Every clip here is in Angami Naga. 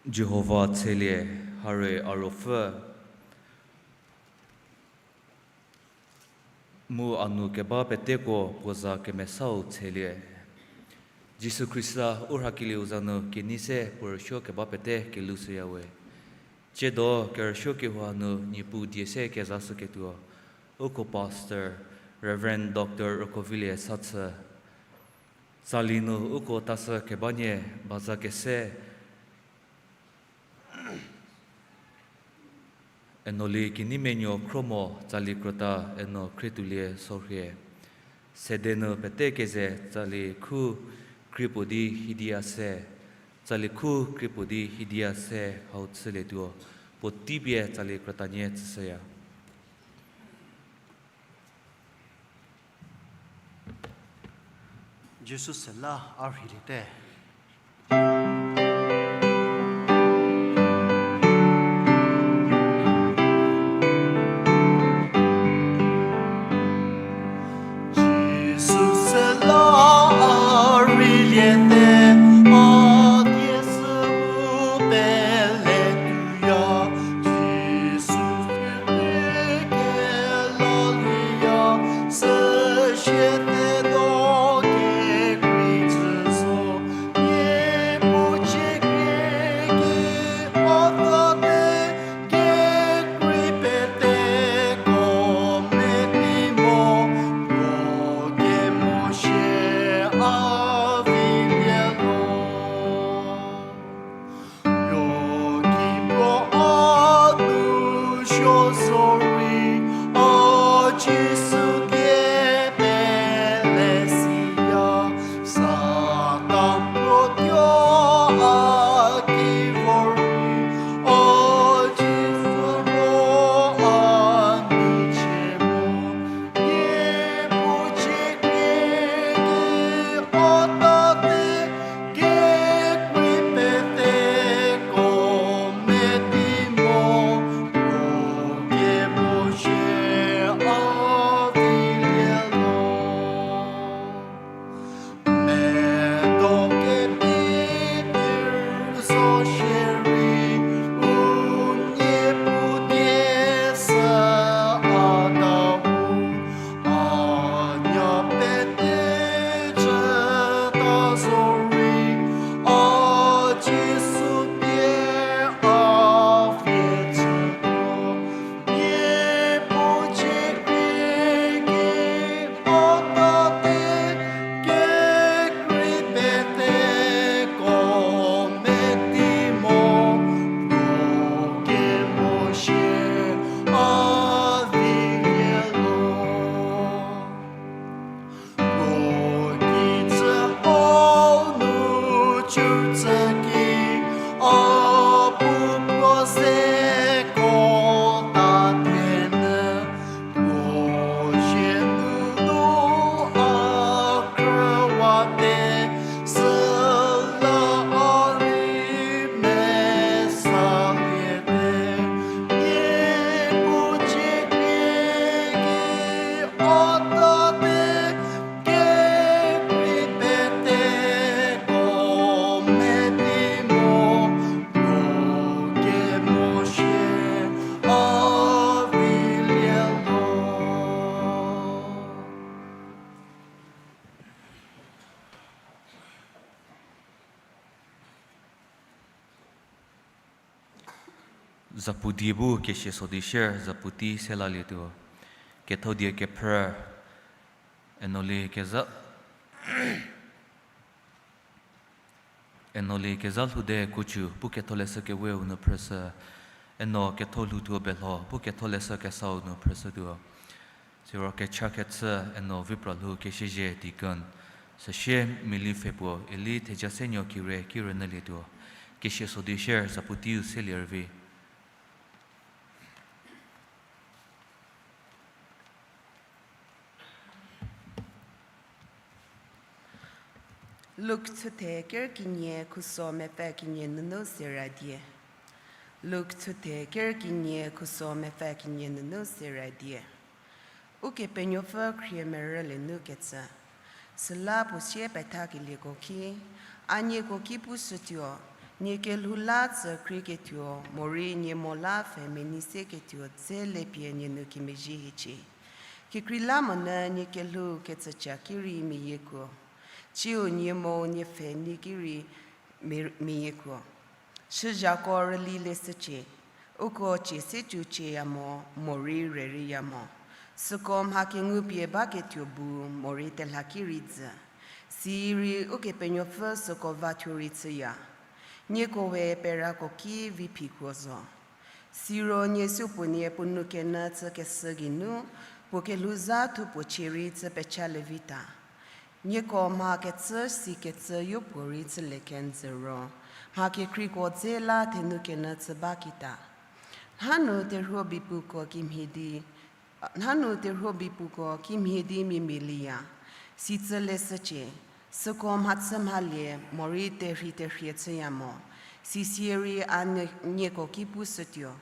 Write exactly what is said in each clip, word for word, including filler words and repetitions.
Jihova tshelie, hare a Ruopfü, mu a nou keba peteko puo za kemesau tshelie. Jisu Khrista u rhakelieu za nu kenei se puo rüsuo keba pete kelushüya we. Tsiedo kerüsuo kehou nu Niepuu die se kezashüketuo, uko Pastor, Reverend Doctor Rükovilie Sachü, tsali nu uko tashü kebanie baza kese, Enoli Kineimenuo Khromo tsali krüta Eno Khrietuolie Sorhie. Sede nu pete keze tsali khu kriepuo di hidia se, tsali khu kriepuo di hidia se hau chülietuo, puotei pie tsali krütanie tsüshüya. Jisu süla a rheiliete. Jisu süla a rheiliete, a die sü mu peletuoya, Jisu kelaliya, süsie tedo kekrei chü zo, Niepuu chie krie ki a tate, kekrei peteko meti mo, puo kemo shie a vilie lo. Yoki puo a nu suo zorei, a Jisu die pele siya, Satan puo tuo a ki vorei, a Jisu mo a michie mo, Niepuu chie krie ki a tate, kekrei peteko meti mo, puo kemo shie a vilie lo. Medo kepi tir zo shierei, u Niepuu die sü a dau, a nya pete chüta zorei, a Jisu pie a vie chütuo, Niepuu chie krie ki a tate, kekrei peteko meti mo, puo kemo shie a vilie lo. Puo kijü hau nu chütsü ki, a pu puo seko ta thenu, puo zie nunu a krüwate, süla a rei mesaliete, Niepuu chie krie ki a tate, kekrei peteko meti mo, puo kemo shie a vilie lo. Zapu die bu kesie so di shier, zapu tei se lalietuo. Ketho die kephrü, Enoli keza, Enoli Kezalhoude Kucü, pu ketholeshü keweu nu phrüshü, Eno Ketholhoutuo Belho, pu ketholeshü kesau nu phrüshütuo. Siro kecha kechü, Eno Vipralhou Kesiezie deacon, süsie Mili Pfhe puo, Eli Thejasenuo Kire ki rünyülietuo. Kesie so di shier, zapu teiu selie rüvi. Luk thuthe ker kenie khuso mepfü kenie nunu sera die. Luk thuthe ker kenie khuso mepfü kenie nunu sera die. Ukepenuopfü khrie merülie nu kecü. Süla puo sie pethakelieko ki, a nieko ki pushütuo, Nie kelhou la tsü krieketuo, morei nie mo la pfhe menei seketuo dze lepie nie nu kemezhie hiecie. Kekreilamonyü nie kelhou ketsüca ki rei meyiekuo, tsiu nie mo nie pfhe nei ki rei me-, meyiekuo. Shüzhako rüli leshücie, uko cie se cu cieya mo, morei re reiya mo. Süko mha kengupie baketuo bu morei telha ki rei dzü. Sirei Ukepenuopfü süko va thuo rei chüya. Nieko we perako ki vi phikuo zo. Siro nie supuonie puo nou kenyü chü keshü geinu, puo kelhouzha thupuo chie rei chü pechalie vita. Nieko mha kecü sikecü yopuorei chülie kenjü ro, mha kekreiko dze la thenou kenyü chü ba kita. Nhanu terhuo bipuko kimhie di, nhanu terhuo bipuko kimhie di miamia lieya, sitse leshücie, süko mhachü mhalie morei terhei terhie chüya mo, sisierei a nie-, nieko ki pushütuo.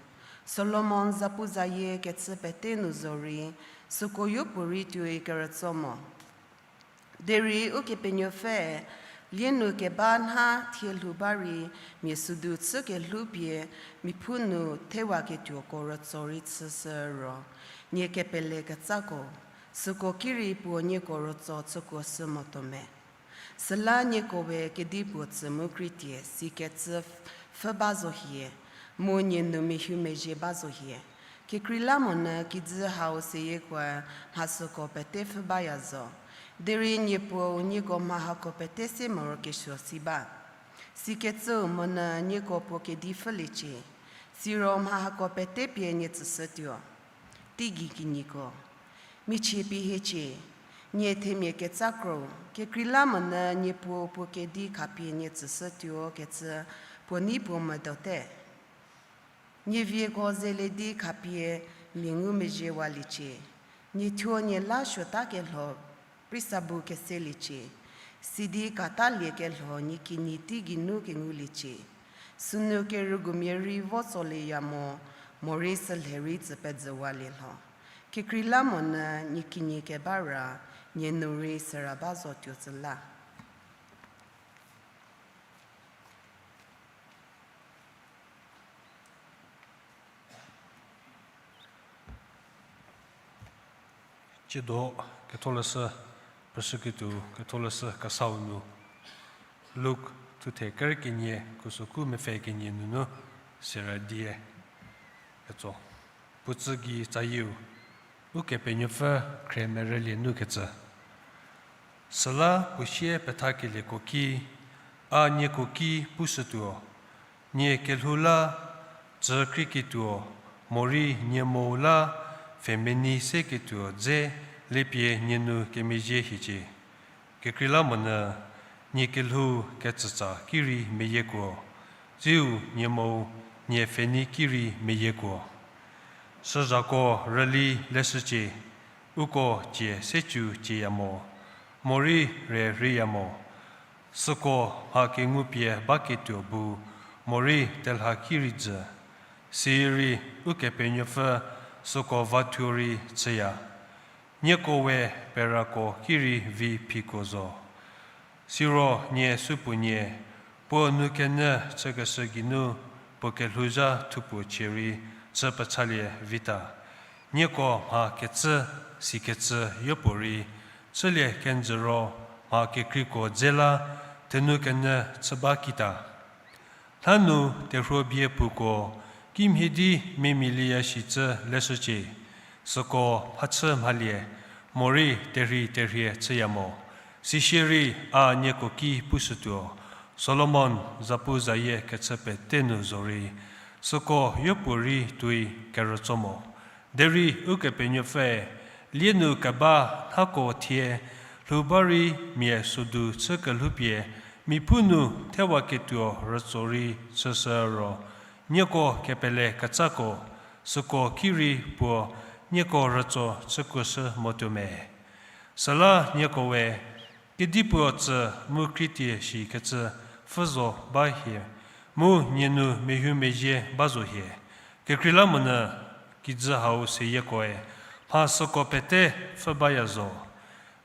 Solomon zapuzayie kecü pete nu zorei, süko yopuorei tuoi kerütso mo. Derei Ukepenuopfüe, lie nu keba nha thie lhou ba rei, mia südu chü kelhoupie, miphu nu thewaketuoko rütso rei chüshü ro, nie kepele kecako, süko ki rei puo nieko rütso chükuoshü motuo me. Süla nieko we kedipuo tsü mu kreitie sikecü pfhü ba zo hie, mu nie nu mehu mezhie ba zo hie. Kekreilamonyü kijü hau seyiekoe mha süko pete pfhü baya zo. Derei Niepuou nieko mha hako pete se morokesuo si ba. Sikecüu monyü nieko puo kedi pfhüliecie. Siro mha hako pete pie nie tsüshütuo. Teigei kinyiko. Michie pie hiecie, nie themia ketsa kro, kekreilamonyü Niepuou puo kedi khapie nie tsüshütuo kecü puo nei puo medote. Nie vieko zelie di khapie mia ngumezhiewaliecie. Nie thuo nie la suota kelho, prisa bu keseliecie. Sidi katalie kelho nie kinyi tei geinu kenguliecie. Sünu kerügumia rei vo tsolieya mo, morei sülhe rei tsü pejüwalie lho. Kekreilamonyü nie kinyi keba ra, nie nu rei süra ba zotuo tsü la. Tsiedo ketholeshü peshüketuo ketholeshü kesau nu, Luk thuthe ker kenie khusokhu mepfü kenie nunu sira die ketso. Puo tsü gei tsayieu, Ukepenuopfü khrie merülie nu kecü. Süla puo sie pethakelieko ki, a nieko ki pushütuo, nie kelhou la tsü krieketuo, morei nie mo la pfhe menei seketuo dze lepie nie nu kemezhie hiecie. Kekreilamonyü nie kelhou ketsüca ki rei meyiekuo, tsiu nie mo nie pfhe nei ki rei meyiekuo. Süzhako rüli leshücie, uko cie se cu cieya mo, morei re reiya mo. Süko mha kengupie baketuo bu morei telha ki rei dzü. Sirei Ukepenuopfü süko va thuo rei chüya. Nieko we perako ki rei vi phiko zo. Siro nie supuonie, puo nou kenyü chükeshü geinu puo kelhouzha thupuo chie rei chü pechalie vita. Nieko mha kecü sikecü yopuorei chülie kenjü ro mha kekreiko dze la thenou kenyü chü ba kita. Nhanu terhuo bie puko kimhie di miamia lieya shicü leshücie, süko mhachü mhalie morei terhei terhie chüya mo. Sisierei a nieko ki pushütuo, Solomon zapuzayie kechü pete nu zorei, süko yopuorei tuoi kerütso mo. Derei Ukepenuopfüe, lie nu keba nhako thie lhou ba rei mia südu chü kelhoupie, miphu nu thewaketuo rütso rei chüshü ro, nieko kepele kecako, süko ki rei puo nieko rütso chükuoshü motuo me. Süla nieko we kedipuo tsü mu kreitie shikecü pfhü zo ba hie, mu nie nu mehu mezhie ba zo hie. Kekreilamonyü kijü hau seyiekoe mha süko pete pfhü baya zo.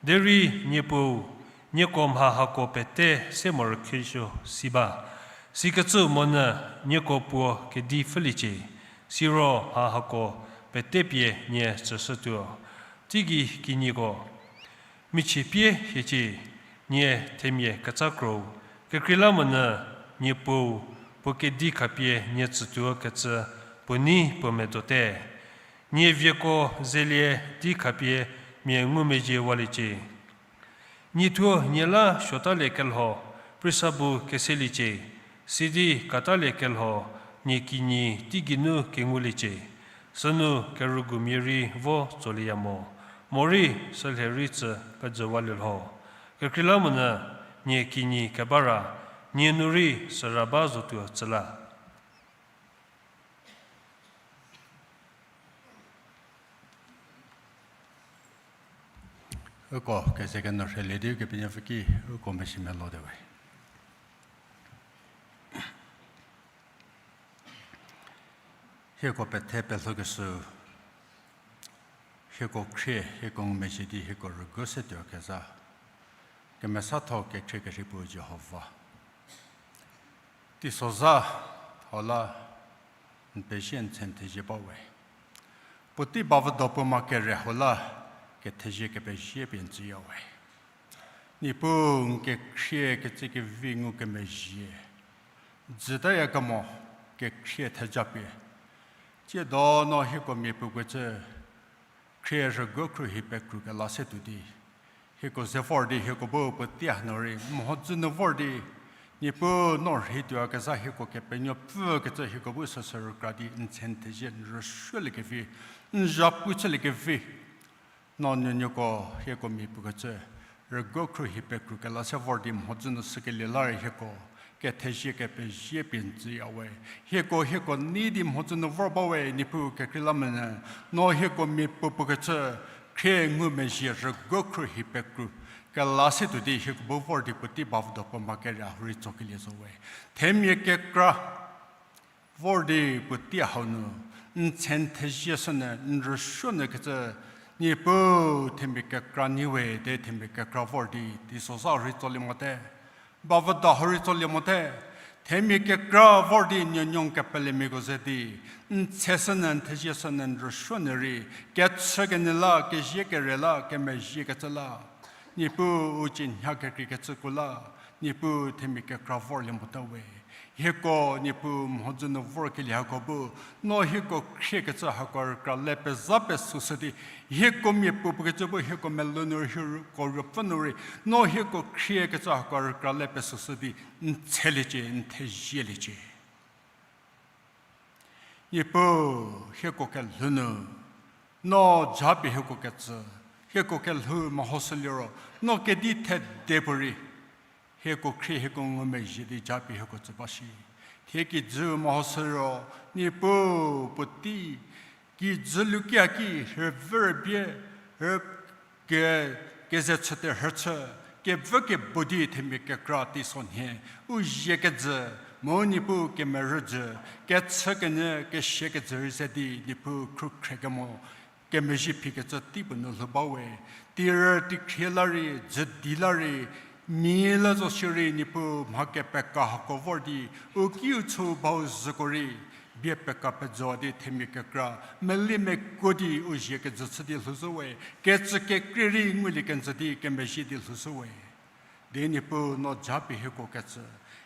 Derei Niepuou, nieko mha hako pete se morokesuo si ba. Sikecüu monyü nieko puo kedi pfhüliecie, siro mha hako pete pie nie tsüshütuo. Teigei kinyiko, michie pie hiecie, nie themia ketsa kro-u, kekreilamonyü nie Puou puo kedi khapie nie tsütuo kecü puo nei puo medote. Nie vieko zelie di khapie mia ngumezhiewaliecie. Niethuo nie la suotaliekelho, prisa bu keseliecie, sidi kataliekelho, nie kinyi teigeinu kenguliecie. Sünu kerügumia rei vo tsolieya mo, morei sülhe rei tsü pejüwalie lho. Kekreilamonyü nie kinyi keba ra, nie nu rei süra ba zotuo tsüla. Uko kezekenuo rheilie di Ukepenuopfü ki uko mesi melote we. Hieko pethe pelhokeshü, hieko khrie, hieko ngumezhie di hieko rüguo setuo kezha, kemesatho kekhrie kerhei puo Jihova. Teisozha hau la n pezie n tse n thezie ba we. Puotei bavüdo puo ma kere hau la kethezie kepezie pie n tsüya we. Niepuu n kekhrie kecü kevi ngukemezhie jütayakemo kekhrie thejapie, tsiedo no hieko mia puo kecü khrie rüguo khruohi pekru kela se tuo di, hieko ze vor di hieko bu puotei hanu rei mhodzü nu vor di, Niepuu no rhei tuoyakezha hieko Kepenuopfü kecü hieko bu süsü rükra di n tse n thezie n rüsuoliekevi, n zhapu chüliekevi, no nuonuoko hieko mia puo kecü rüguo khruohi pekru kela se vor di mhodzü nu sükelie la rei hieko kethezie kepezie pie n tsüya we. Hieko hieko nei di mhodzü nu vor ba we. Niepuu kekreilamonyü no hieko mia puo puo kecü khrie ngumezhie rüguo khruohi pekru kela se tuo di hieko bu vor di puotei bavüdo puo ma kere hau rei tsokelie zo we. Themia kekra vor di puotei hau nu n tse n thezie sünyü n rüsuonyü kecü, Niepuu themia kekra nyi we. Di themia kekra vor di teisozha hau rei tsolie mote, bavüdo hau rei tsolie mote. Themia kekra vor di nuonuo kepelemiako ze di n tse sünyü n thezie sünyü n rüsuonyü rei kechükenyü la, kezie kere la, kemezhie kecü la, Niepuu u cienhia kekreikecüko la, Niepuu themia kekra vorlie mota we. Hieko Niepuu mhodzü nu vorkelie hako bu no hieko khrie kecü hako rükra le pezha pesüshü di, hieko mia puo puo kecü bu hieko melou nu rei, hieko ruopfü nu rei, no hieko khrie kecü hako rükra le pesüshü di n tsheliecie, n thezieliecie. Niepuu, hieko kelhou nu no japie hieko ketsü, hieko kelhou mehoshü liro, no kedi thede puorei hieko khrie hieko ngumezhie di japie hieko tsü ba shi. Thie kijü mehoshü liro, Niepuu puotei kijü lukia ki rüvü rübie, rü ke, keze chüte rhüchü, kevü kebu di themia kekra teisonhie, u zie kejü, mu Niepuu kemerü jü, kechükenyü kesie kejü rei ze di Niepuu khrükhrie kemo, kemezhie phi kecü tei puo nu lhou ba we. Teirü teikhrie la rei, jüdi la rei, mi la zo shierei Niepuu mha kepeka hako vor di, u kiu chü bau zhüko rei, bie peka pejo di themia kekra meli mekuo di u zie kejü chü di lhoushü we, kecü kekrei rei ngulie kenjü di kemezhie di lhoushü we. Di Niepuu no japie hieko ketsü,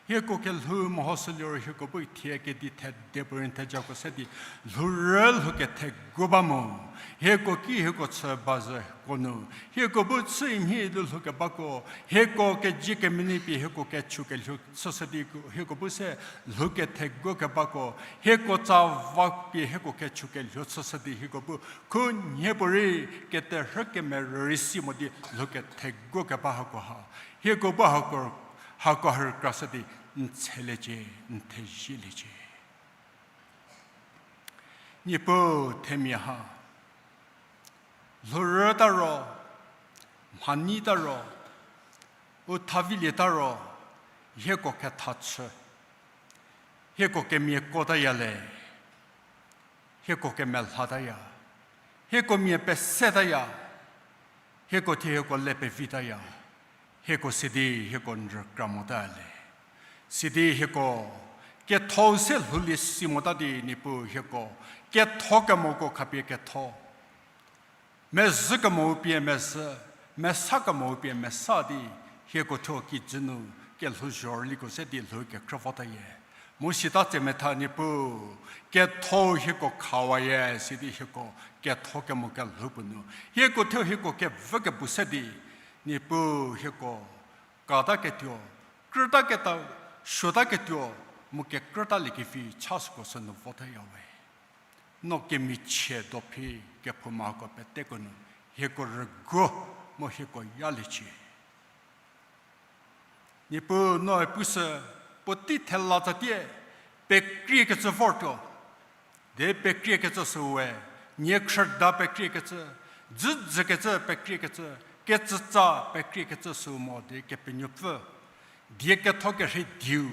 hieko kelhou mehoshü liro hieko bu thie kedi thede puorei n thejako se di lhourü lhou kethegu ba mo. Hieko ki hieko chü ba zhüko nu, hieko bu chümhie di lhou kebako, hieko kezie kemenei pie hieko kechu kelhou chüshü di hieko bu se lhou kethegu kebako, hieko tsa va pie hieko kechu kelhou chüshü di hieko bu khunhie puorei keterhü kemerü rei si mo di lhou kethegu keba hako ha, hieko bu hako, hako ha rükrashü di n tsheliecie, n thezieliecie. Niepuu themia ha, lhourü ta ro, mhanyi ta ro, u thavilie ta ro, hieko ketha chü, hieko kemiako taya le, hieko kemelha taya, hieko mia pese taya, hieko thie hieko le pevi taya, hieko sidi hieko n rükra mota le. Sidi hieko ketho se lhoulie si mota di Niepuu hieko ketho kemoko khapie ketho. Mezhü kemo pie mezhü, mesa kemo pie mesa di hieko thuo kijü nu kelhouzhorüliko se di lhou kekrü votayie. Mu sita tse metha Niepuu, ketho hieko khawayie sidi hieko ketho kemo kelhou puo nu hieko thuo hieko kevü kepu se di, Niepuu hieko kata ketuo, krüta ketau, suota ketuo, mu kekrütaliekevi cha süko sü nu votayawe. No kemichie dophi kephoumako peteko nu hieko rüguo mu hieko yaliecie. Niepuu noe pushü, puotei thela tsatie, pekriekecü vortuo. De pekriekecü süu we, niekhrüda pekriekecü, dzüdzükecü pekriekecü, kecütsa pekriekecü süu mo di Kepenuopfü, die ketho kerhei dieu,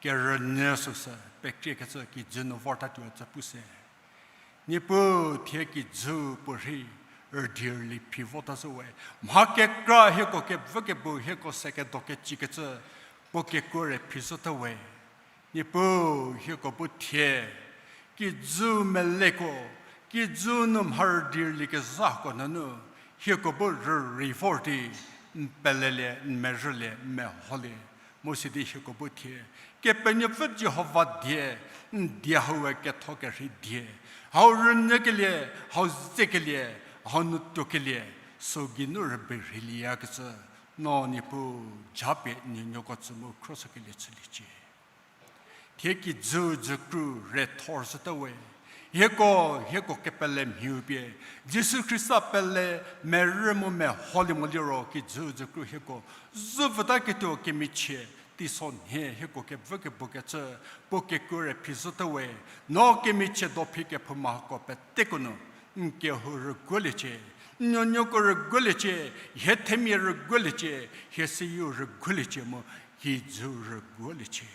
kerünyü süsü pekriekecü kijü nu vortatuo cü pushü. Niepuu thie kijü puorhei rüdirli phi vota zhü we, mha kekra hieko kevü kepu hieko se kedo kecikecü, puo kekuo re phi zhüte we. Niepuu hieko bu thie kijü meleko, kijü nu mha rüdirli kezhako nunu, hieko bu rürei vor di, n pelelie, n merülie, n meholie. Mu sidi hieko bu thie, Kepenuopfü Jihova die, n die hau we ketho kerhei die, hau rünyükelie, hau zekelie, hau nu tuokelie, sü geinu rübei rheiliyakecü, no Niepuu japie n nuonuoko tsü mu khroshükelie chüliecie. Thie kijü dzükru re thor zhüte we, hieko, hieko kepele mhiu pie, Jisu Khrista pele merü mu meholie mo liro kijü dzükru hieko, zhü vüta ketuo kemichie, teiso nhie hieko kevü kepukecü, puo kekuo re phi zhüte we, no kemichie dophi kephoumako peteko nu, n kehou rüguoliecie, n nuonuoko rüguoliecie, hie themia rüguoliecie, hie seyieu rüguoliecie mu kijü rüguoliecie.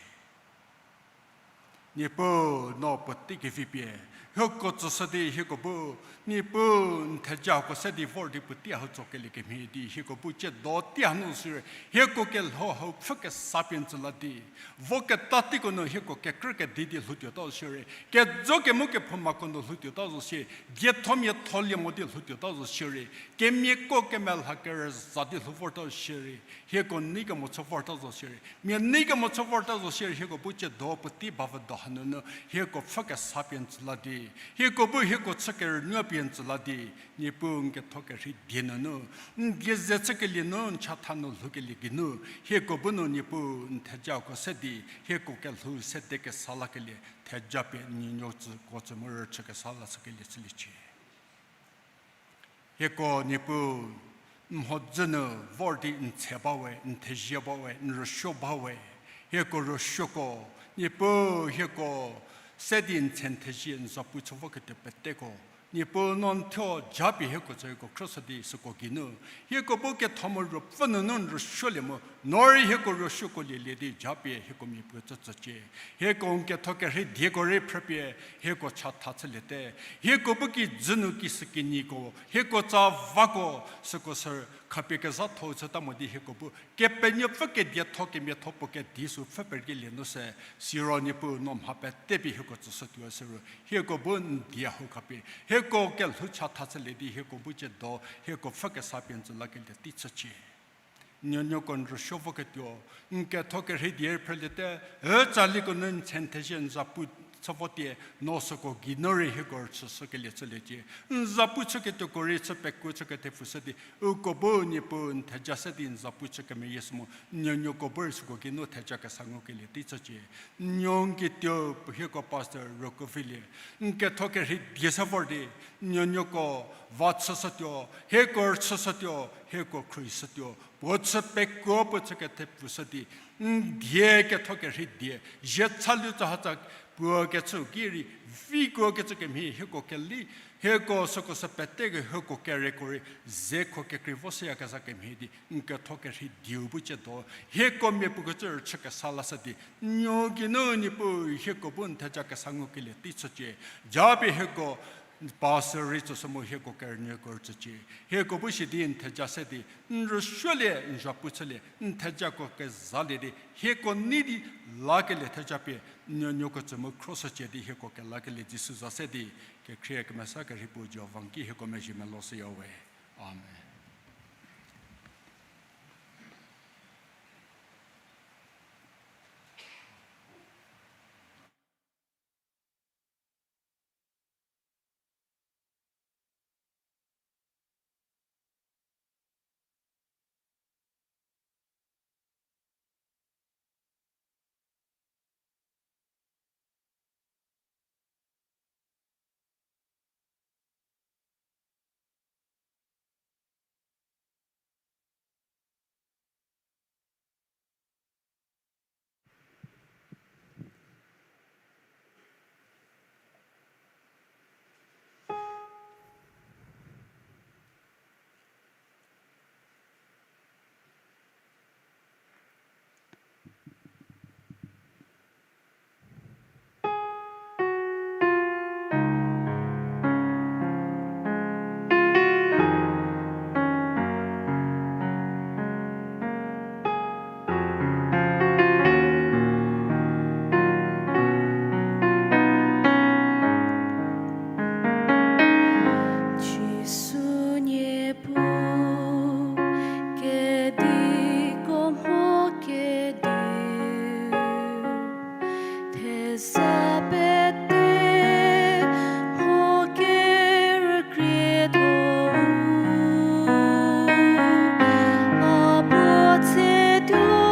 Niepuu no puotei kevi pie, hieko tsüshü di hieko bu, Niepuu n thejako se di vor di puotei hau tsokelie kemhie di hieko bu tsiedo tei hanu sirei, hieko kelhou hau pfhü kesa pie n tsü la di, voketa teiko nu hieko kekrü kedi di lhoutuota zo shierei, kejo kemu kephoumako nu lhoutuota zo shie, dietho miatholie mo di lhoutuota zo shierei, kemiako kemelha kerüza di lhou vorta zo shierei, hieko nei kemo chü vorta zo shierei, mia nei kemo chü vorta zo shierei, hieko bu tsiedo puotei bavü do hanunu hieko pfhü kesa pie n tsü la di, hieko bu hieko chü kerünuo pie n tsü la di, Niepuu n ketho kerhei die nunu, n die ze chükelie nu n chatha nu lhoukelie geinu, hieko bu nu Niepuu n thejako se di hieko kelhou sede kesa lakelie theja pie n nuonuo tsüko tsü mu rüchü kesa lashükelie chüliecie. Hieko Niepuu, n mhodzü nu vor di n tse ba we, n thezie ba we, n rüsuo ba we, hieko rüsuoko, Niepuu hieko se di n tse n thezie n zapu chü voketuo peteko, Niepuu no n thuo japie hieko tsü hieko khroshü di süko geinu, hieko bu ketho mu ruopfü nunu n rüsuolie mu, no rei hieko rüsuoko lielie di japie hieko mia puo tsü tsücie. Hieko n ketho kerhei dieko rei phrüpie hieko chatha chüliete. Hieko bu kijü nu kishükinyiko, hieko tsa vako, süko sü khapie kezhatho chüta mo di hieko bu Kepenuopfü kedietho kemiatho puo kedi sü pfhü periekelie nu se, siro Niepuu no mha pete pie hieko tsüshütuo siro, hieko bu n die hau khapie hieko kelhou chatha chülie di hieko bu tsiedo hieko pfhü kesa pie n tsü lakelie tei chücie. Nuonuoko n rüsuo voketuo, n ketho kerhei die phrüliete, ücaliko nu n tse n thezie n zapu chü votie, no süko geinu rei hieko rüchüshükelie chüliecie. N zapu chüketuoko rei chü pekuo chü kethepfushü di, uko bu Niepuu n theja se di n zapu chü kemeyie sü mu, nuonuoko bu rei süko geinu theja kesa ngukelie tei chücie. Nuo n kituo hieko pastor Rokovilie, n ketho kerhei die se vor di, nuonuoko va chüshütuo, hieko rüchüshütuo, hieko khruohishütuo, puo chü pekuo puo chü kethepfushü di, n die ketho kerhei die, zhie chalu tsahatsa puo kecü ki rei, vikuo kecü kemhie hieko keli, hieko süko sü pete ke hieko kereko rei, ze kho kekrei vo shüyakezha kemhie di, n ketho kerhei dieu bu tsiedo, hieko mia puo kecü rüchü kesa lashü di, nuo geinu Niepuu hieko bu n theja kesa ngukelie tei chücie, japie hieko Pastor rei tsüshü mu hieko kerünuoko rei tsücie. Hieko bu shi di n theja se di, n rüsuolie, n zhapu chülie, n thejako kezalie di, hieko nei di lakelie theja pie, n nuonuoko tsü mu khroshücie di hieko kelakelie Jisu za se di, kekhrie kemesa kerhei puo Jihova n ki hieko mezhie meloshüya we. Amen. Jisu Niepuu, kediko mho kediu, theza pete mho kerükrietho-u, a puo tsetuo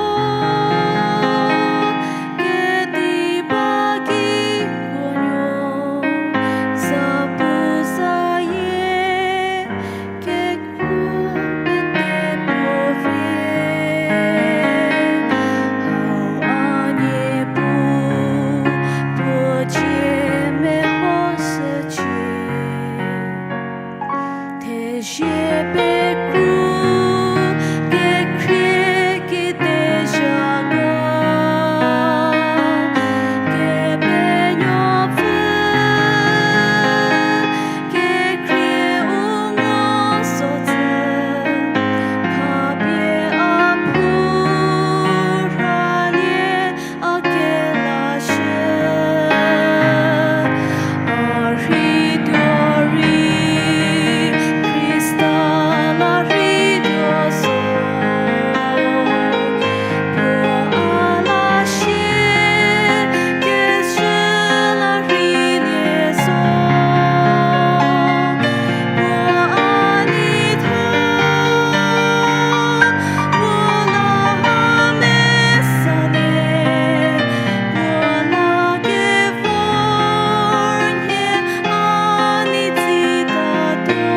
kediba kiko nuo, zapuzayie kekuo pete puo vie. Hau a Niepuu, puo cie mehoshücie. Thezie pekru kekhrie kite zha ga, Kepenuopfü kekhrie u ngo sotsü, khapie a phu rhalie a kelashü. A rheituo rei Khrista la rheituo zo, puo a la sie kezhü la rheilie zo, puo a nei tha, puo la a mesalie, puo la kevor nhie a nei tsitatuo.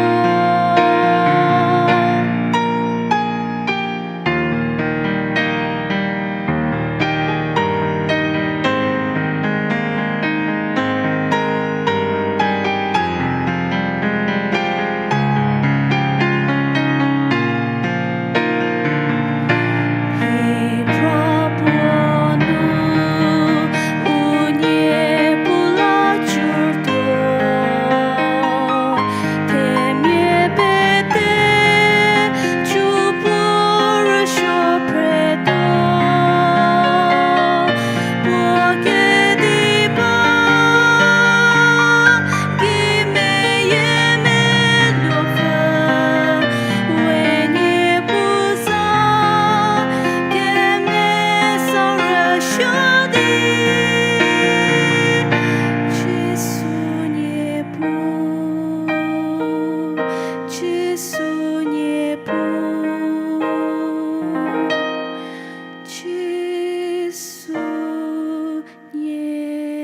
Jisu Niepuu, Jisu Niepuu, Jisu Niepuu.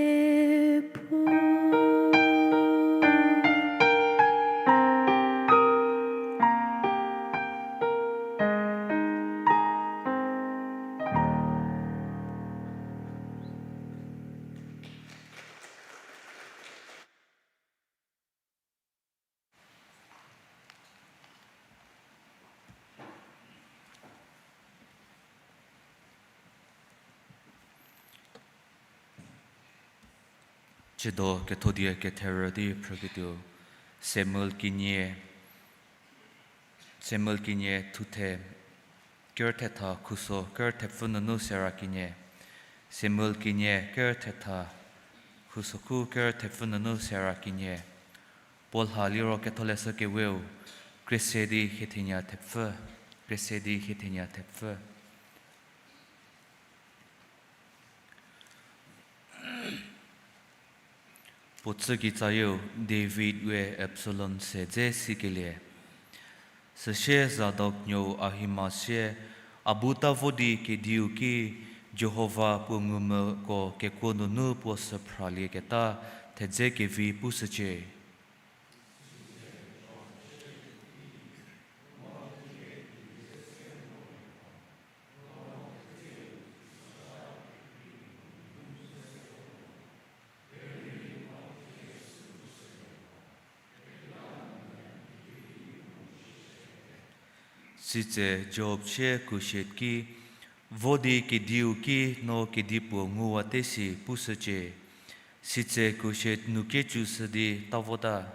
Tsiedo kethodie ketherü di phrüketuo, Samuel kinie, Samuel kinie thuthe, ker thetha khuso ker thepfü nunu sera kinie. Samuel kinie ker thetha, khuso khu ker thepfü nunu sera kinie. Puo lha liro Ketholeshü Keweu, Kresedi hiethenie thepfü, Kresedi hiethenie thepfü. Puo tsükitsayieu David we Absalom se dze sikelie. Süsie Zadok nuou Ahimaaz sie, a bu ta vo di kediu ki Jihova puo ngumvüko kekuo nunu puo süphralieketa thedze kevi pushücie. Sitse Joab sie Kushet ki, vo di kediu ki no kedipuo nguwate si pushücie. Sitse Kushet nu kecüshü di ta vota.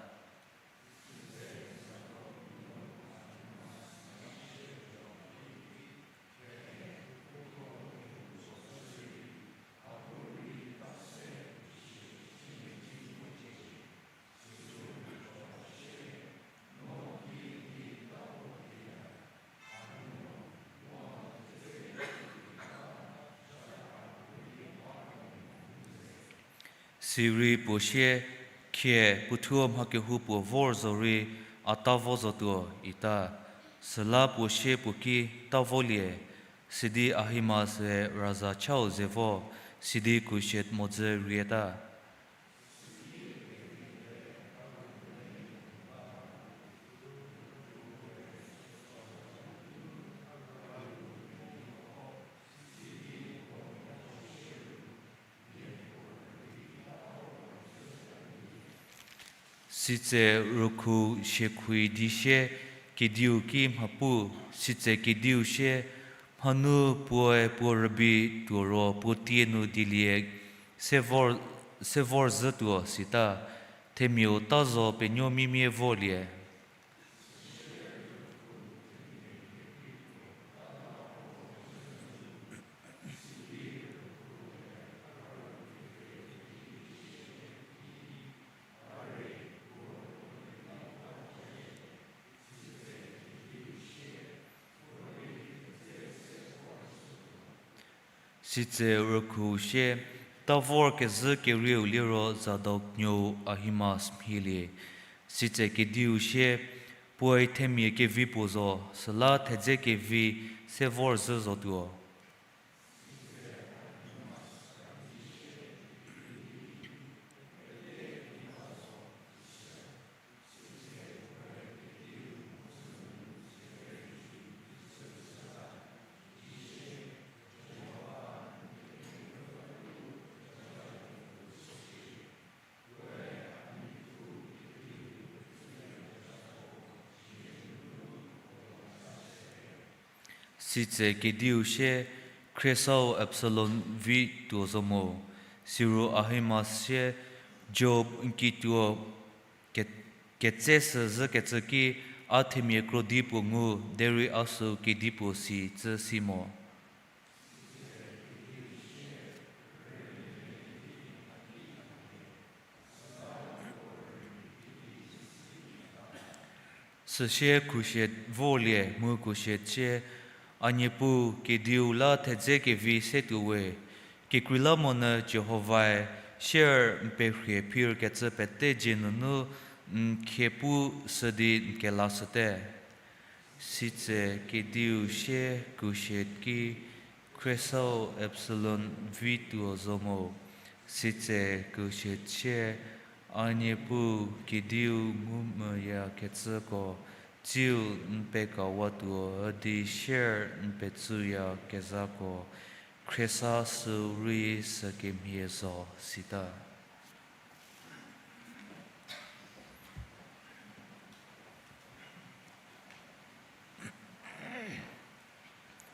Sirei puo sie, khie puothuo mha kehoupuo vor zorei a ta vo zotuo ita. Süla puo sie puo ki ta volie, sidi Ahimaaz-e raza chau ze vo, sidi Kushet mhodzü rieta. Sitse rükhu siekhui di sie kediu ki mha pu, sitse kediu sie, mhanu puoe puo rübei tuo ro puo tie nu dielie se vor, se vor zhütuo sita, themiau ta zo penuo mimie volie. Sitse rükhu sie, ta vorkezhü kerieu liro Zadok nuou Ahimaaz mhielie. Sitse kediu sie, puoe themia kevi puo zo, süla thedze kevi se vor zhü zotuo. Sitse kediu sie, khriesau Absalom vi tuo zo mo. Siro Ahimaaz sie, Joab n kituo ke-, ketseshü zhükecü ki, a themia krodi puo ngu, derei a sü kedipuo si cü si mo. Süsie Kushet vorlie mu Kushet sie, a niepuu, kediu la thedze kevi se tuo we. Kekreilamonyü Jihovae sier n perhie phirkecü pete dzie nunu n khie pushü di n kelashüte. Sitse kediu sie Kushet ki, khriesau Absalom vi tuo zo mo. Sitse Kushet sie, a niepuu, kediu ngumvüyakecüko, tsiu n pekawatuo üdi sier n petsüyakezhako, khriesa sü rei sükemhie zo sita.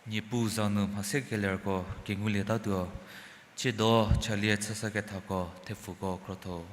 Niepuu za nu mhase kelerko kengulietatuo, tsiedo chalie chüsa kethako thepfuko krotho.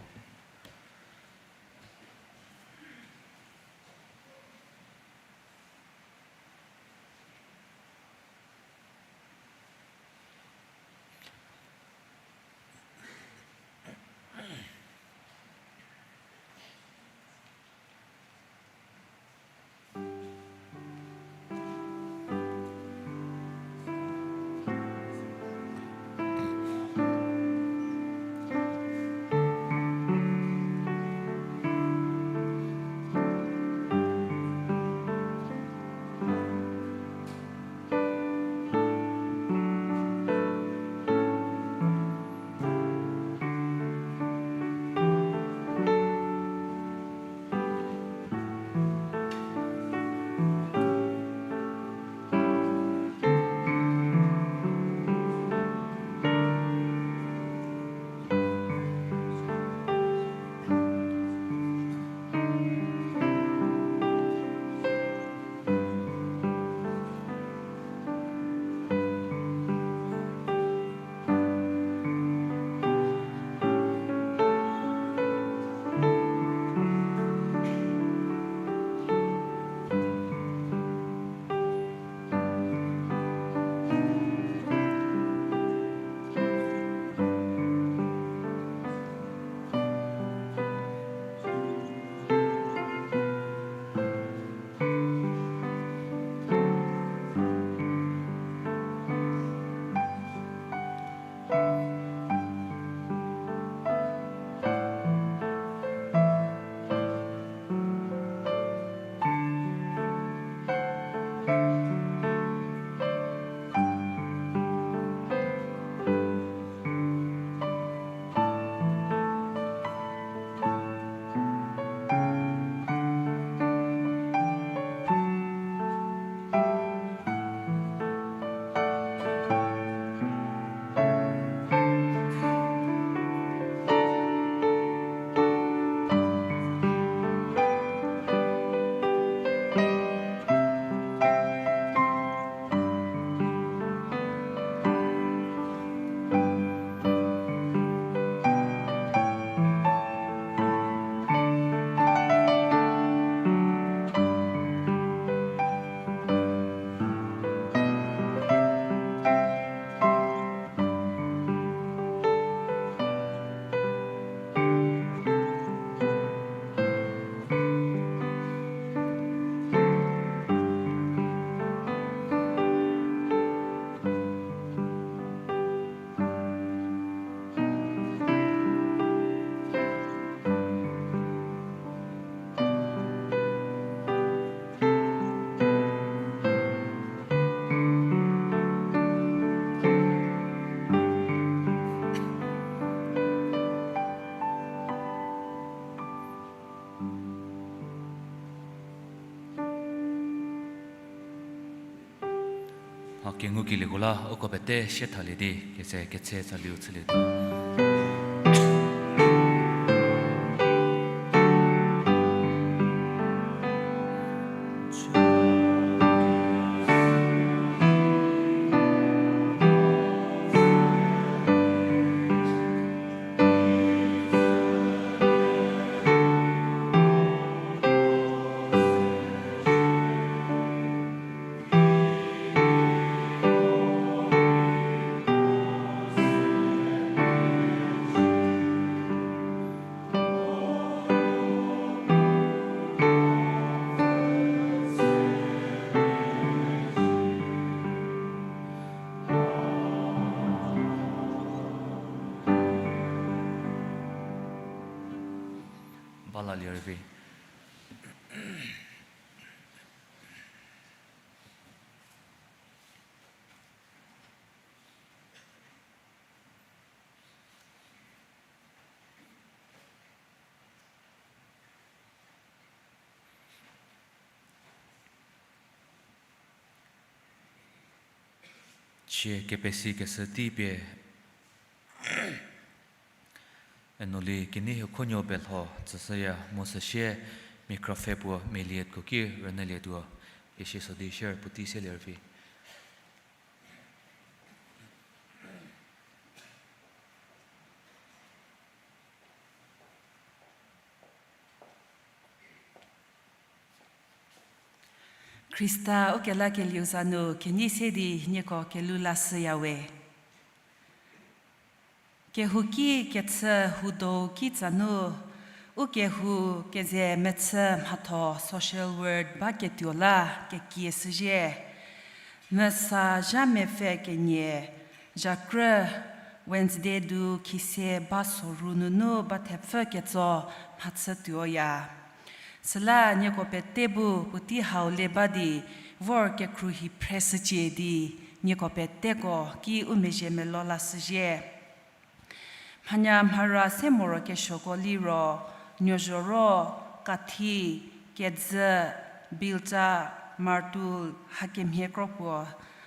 Kengukelieko la uko pete sie thalie di keze ketse tsaliu chülietuo. Bala liervi. Cie kepesikeshü tei pie Enoli kenei hie khuonuo pelho tsüshüya mu süsie microphone puo melietko ki rünyülietuo, isi so di share puotei selie rüvi. Khrista ukelakelieu za nu kenei se di nieko kelhou lashüyawe. Kehouki kechü hudo kitsa nu, u kehou keze mechü mhatho social work baketuo la kekie shüzhie. Mesa zha mepfü kenie, zhakrü Wednesday du khise ba soru nunu ba thepfü ketso mhachütuoya. Süla nieko pete bu puotei hau le ba di vor kekhruohi phreshücie di nieko peteko ki u mezhie melo lashüzhie. Mhanya mhara se morokesuoko liro, nuozhoro, kathi, kedzü, bilta, martul, hakemhie kro puo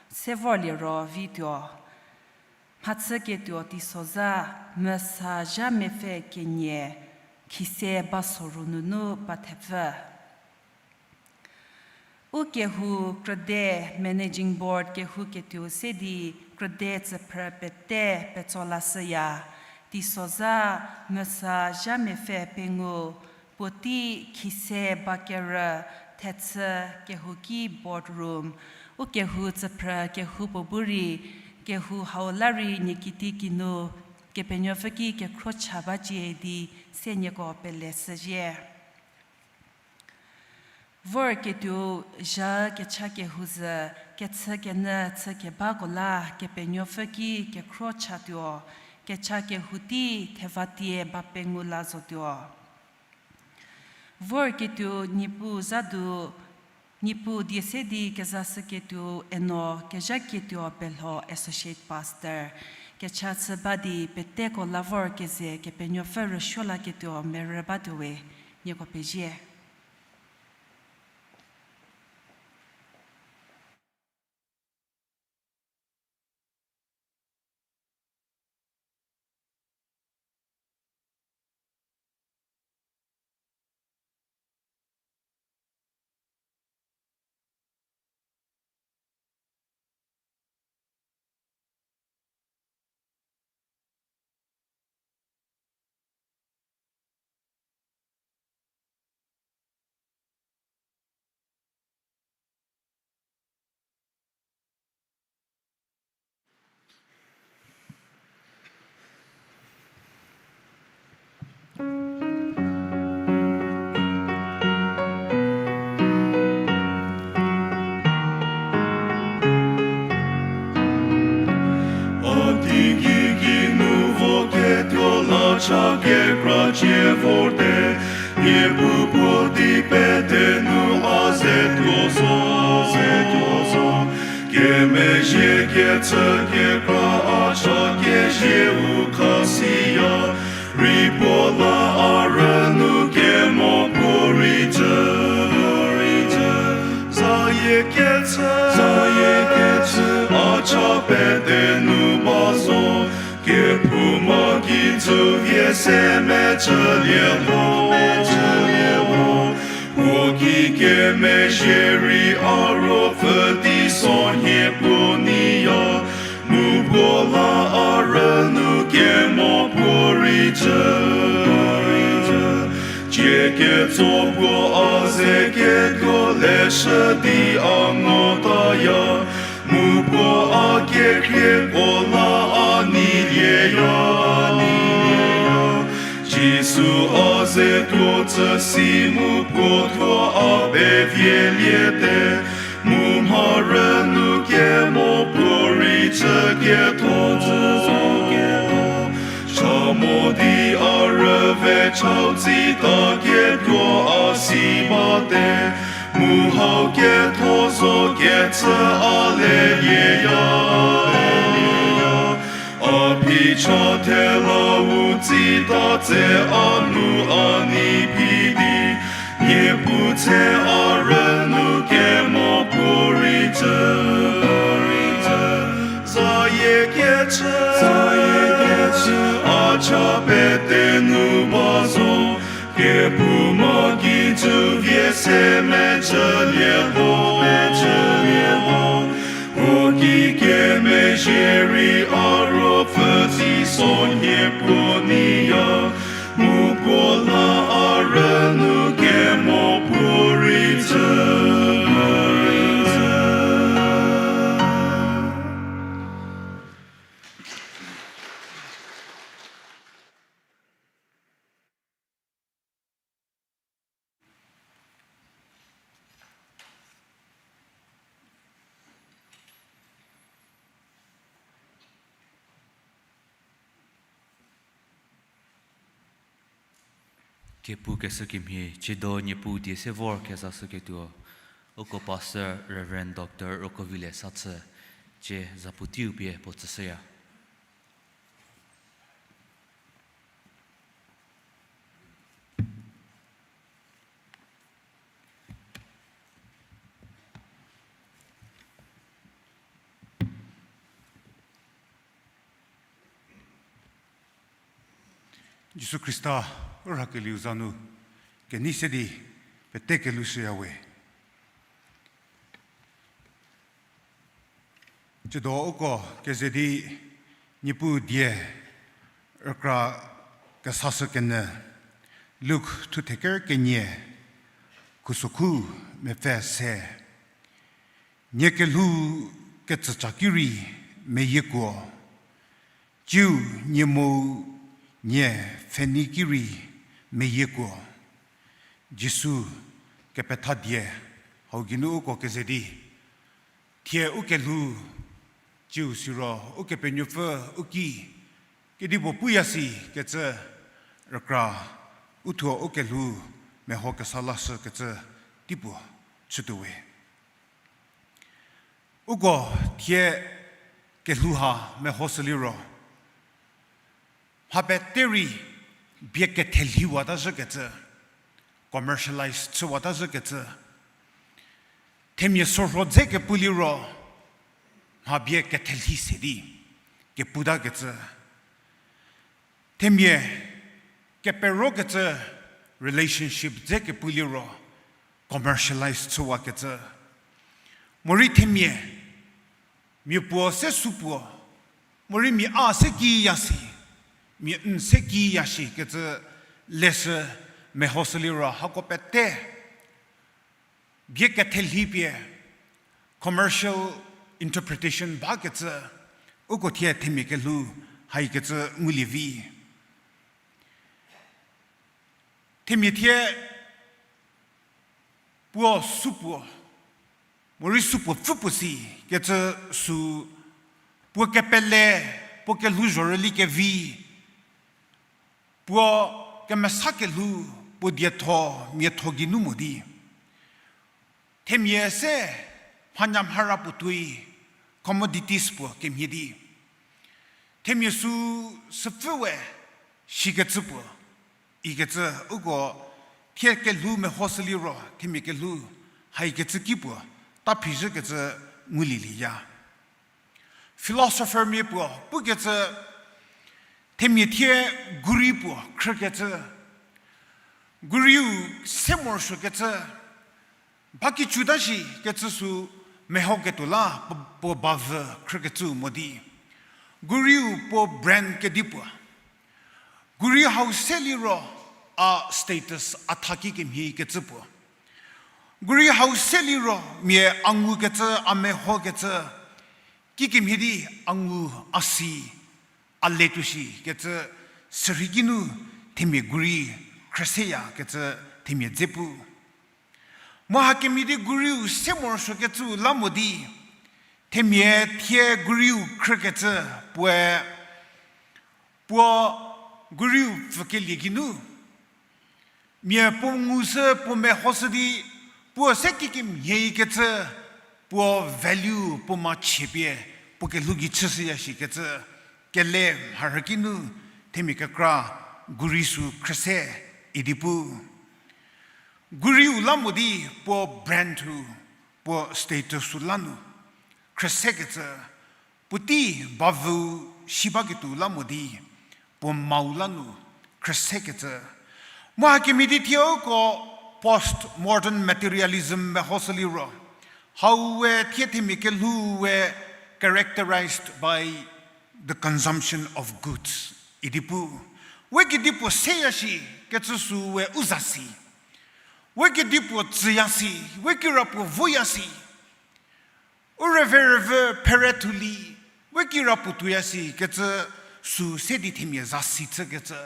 se vorlie ro vituo. Mhachüketuo teisozha, mesa zha mepfü kenie, khise ba soru nunu ba thepfü. U kehou krüde managing board kehouketuo se di krüde tsüphrü pete petso lashüya, teisozha mesa zha mepfü pengou, puotei khise ba kerü, thechü kehouki board room, u kehou tsüphrü kehoupuo bu rei, kehou hau la rei nie kiti kinu, Kepenuopfü ki kekhro cha bacie di se nieko pele shüzhie. Vorketuo zha kecha kehou zhü, kechükenyü chükebako la Kepenuopfü ki kekhro chatuo, kecha kehou tei thevatie ba pengou la zotuo. Vorketuo Niepuu zha du, Niepuu die se di kezashüketuo eno kezhaketuo pelho associate pastor, kecha chü ba di peteko la vor keze Kepenuopfü rüsuo laketuo merü batuowe, nieko pezie. A di gei geinu voketuo la cha kekra cie vorte, Niepuu puo di pete nu a ze tuo zo, ze tuo zo. Kemezhie kechü kekra a cha kezieu khasiya, rei puo la a rünu kemo puo rei jü, rei jü. Zayie kechü, zayie kechü, Mha kijü vie se mecülie mo, mecülie mo. Puo ki kemezhie rei a ruopfü teisonhie puo neiya, mu puo la a rünu kemo puorei cü. Cie ketso puo a ze kekuo leshü di a ngotaya, mu puo a kekhrieko la a neilieya, neilieya. Jisu a ze tuo tsü si mu puo thuo a pevieliete, mu mha rünu kemo puorei cü ketho zo. Cha mo di a rüve chau tsita kekuo a si bate, mu hau ketho zo kecü a lelieya, lelieya. A phi cha thela u tsita tse a nu a nei phi di, Niepuu tse a rünu kemo puorei cü, puorei cü. Zayie kechü, zayie kechü, a cha pete nu ba zo. Kephouma kijü vie se mecülie mo, mecülie mo. Puo ki kemezhie rei a ruopfü teisonhie puo neiya, mu puo la a rünu kemo puorei cü. Kepu keshü kemhie, tsiedo Niepuu die se vor kezashüketuo, uko Pastor Reverend Doctor Rokovile Sachü, tsie zapu teiu pie puo tsüshüya. Jisu Khrista u rhakelieu za nu kenei se di pete kelhou shüyawe. Tsiedo uko keze di Niepuu die rükra kesashü kenyü, Luk thuthe ker kenie, khusokhu mepfü se. Nie kelhou ketsüca ki rei meyiekuo, tsiu nie mou nie pfhenei ki rei meyiekuo. Jisu kepetha die hau geinu uko keze di, thie u kelhou, tsiu siro Ukepenuopfü u ki kedipuo puya si kecü rükra, uthuo u kelhou meho kesa lashü kecü teipuo chütuowe. Uko thie kelhou ha mehoshü liro, mha pete rei bie kethelhiwata zhükecü, commercialize chüwata zhükecü, themia sorho dze kepu liro, mha bie kethelhi se di keputakecü, themia keperokecü relationship dze kepu liro commercialize chüwakecü, morei themia mia puo se supuo, morei mia a se kiya si, mia n se kiya shi kecü leshü mehoshü liro hako pete bie kethelhi pie commercial interpretation bakecü, uko thie themia kelhou haikecü ngulie vi. Themia thie puo supuo, morei supuo pfü puo si kecü sü, puo kepele, puo kelhouzho rüli kevi, puo kemesa kelhou, puo dietho, miatho geinu mo di, themia se mhanyamhara puo tuoi, commodities puo kemhie di, themia sü süpfü we shikecü puo ikecü, uko thie kelhou mehoshü liro themia kelhou haikecü ki puo ta phizhükecü ngulieya. Philosophermia puo pukecü, Themia thie guri puo khrükecü, guriu se morosuokecü, ba kicüta shi kecü sü mehoketuo la puo, puo bavü khrükecü mo di. Guriu puo brand kedipuo. Guri hau se liro a status a tha kikemhie kecü puo. Guri hau se liro mia a ngukecü, a mehokecü, kikemhie di a ngu, a si, a letuo shi kecü sürhei kinu themia guri khrüseyakecü themia dze pu. Mu hakemhie di guriu se morosuokecü la mo di, themia thie guriu khrükecü puoe, puo guriu pfükelie geinu mia puo ngushü, puo mehoshü di, puo se kikemhie kecü, puo value, puo machie pie, puo kelhou gei chüshüya shikecü, kele mharhü kinu themia kekra guri sü khrüse idi pu. Guriu la mo di puo brand-u, puo status-u la nu khrüsekecü, puotei bavüu si baketuo la mo di puo mhau la nu khrüsekecü. Mu hakemhie di thie uko post-modern materialism mehoshü liro, hau we thie themia kelhou we characterized by the consumption of goods idi pu. We kedipuo seya shi kecü sü we u za si. We kedipuo tsüya si, we kirapuo voya si. U rüve rüvü phere thulie, we kirapuo tuoya si kecü sü se di themia za si chükecü.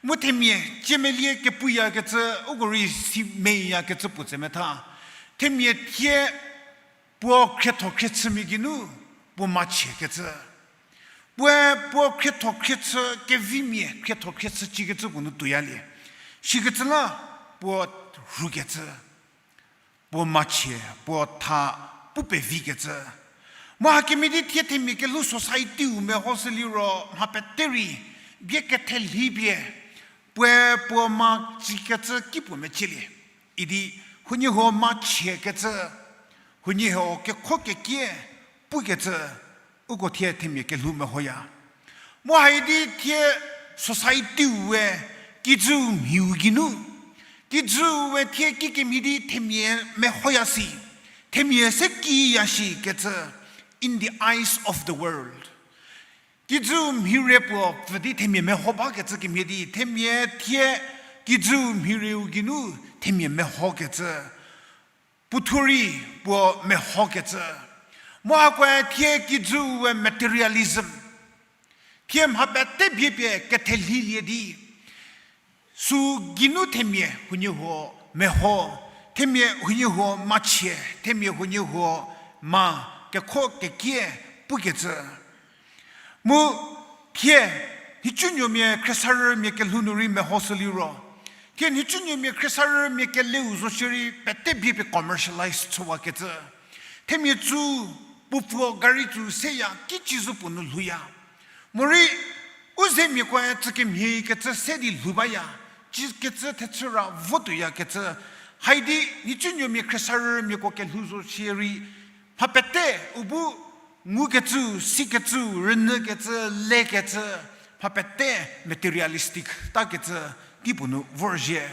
Mu themia ciemelie kepuyakecü, uko rei si meyakecü puo tse metha. Themia thie puo khrietho khriechümia geinu puo machie kecü. Puoe puo khrietho khriechü kevimia khrietho khriechü cikecü puo nu tuoyalie. Sikecü la puo rhukecü, puo machie, puo tha pu pevikecü. Mu hakemhie di thie themia kelhou society-u mehoshü liro mha pete rei bie kethelhi pie, puoe puo machikecü ki puo mecielie idi huoniehuo machiekecü, huoniehuo kekho kekie pukecü, uko thie themia kelhou mehoya. Mu haidi thie society-u we kijü mhiu geinu, kijü we thie kikemhie di themia mehoya si, themia se kiya shi kecü, in the eyes of the world. Kijü mhire puo pfü di themia meho bakecü kemhie di, themia thie kijü mhireu geinu themia mehokecü, puothuo rei puo mehokecü. Mu hakoe thie kijü we materialism, thie mha pete bie pie kethelhilie di, sü geinu themia huoniehuo meho, themia huoniehuo machie, themia huoniehuo ma kekho kekie pukecü. Mu thie nhicunuomia khriesarümia kelhou nu rei mehoshü liro, thie nhicunuomia khriesarümia keleu zo shierei pete bie pie commercialize chüwakecü. Themia tsü, puo puo gari tsü seya kici zo puo nu lhouya. Morei u zemiakoe tsükemhie kecü se di lhou baya, cikecü thechü ra votuoyakecü. Haidi nhicunuomia khriesarümiako kelhou zo shierei, mha pete u bu ngukecü, sikecü, rünyükecü, lekecü, mha pete materialistic takecü tei puo nu vorzhie.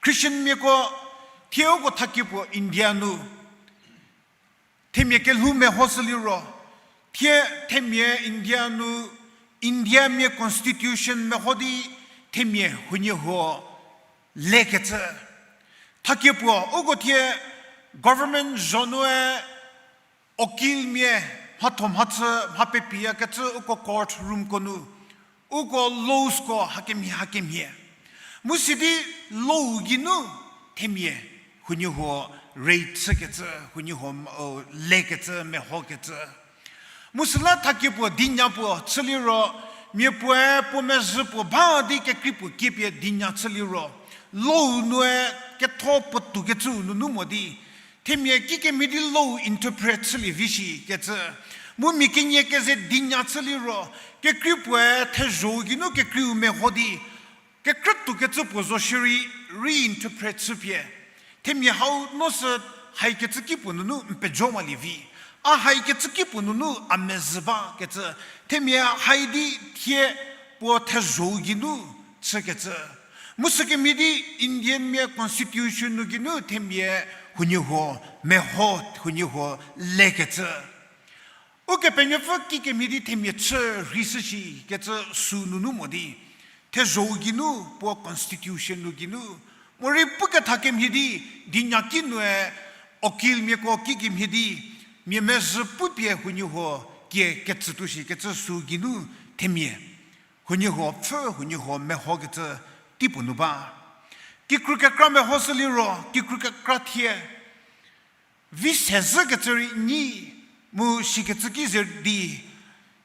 Christianmiako thie uko thakie puo India nu themia kelhou mehoshü liro, thie themia India nu, Indiamia constitution meho di themia huoniehuo lekecü. Thakie puo uko thie government zho nue okilmia mhatho mhachü mha pepiyakecü uko court roomko nu, uko lawsko hakemhie hakemhie. Mu sidi law geinu themia huoniehuo rei chükecü, huoniehuo, o, lekecü, mehokecü. Mu süla thakie puo dinya puo chü liro, mia puoe puo mezhü puo ba di kekrei puo kiepie dinya chü liro, law nue ketho puotou kecüu nunu mo di, themia kikemhie di law interpret chülie vi shi kecü. Mu mia kenie keze dinya chü liro, kekrei puoe thezho geinu kekreiu meho di, kekrütuo kecü puo zo shierei reinterpret chüpie, themia hau no sü haikecü ki puo nunu n pejowalie vi. A haikecü ki puo nunu a mezhü bakecü, themia hai di thie puo thezho-u geinu chükecü. Mu sükemhie di Indianmia constitution nu geinu themia huoniehuo meho, huoniehuo lekecü. Ukepenuopfü kikemhie di themia chü rheishü shikecü süu nunu mo di, thezho-u geinu puo constitution nu geinu, morei pukethakemhie di, dinyaki nue okilmiako kikemhie di, mia mezhü pupie huoniehuo kie ketsütuo shikecü süu geinu themia huoniehuo pfhü, huoniehuo mehokecü teipuo nu ba. Kikru kekra mehoshü liro, kikru kekra thie vi se zhükecü rei nyi, mu shikecü ki ze di,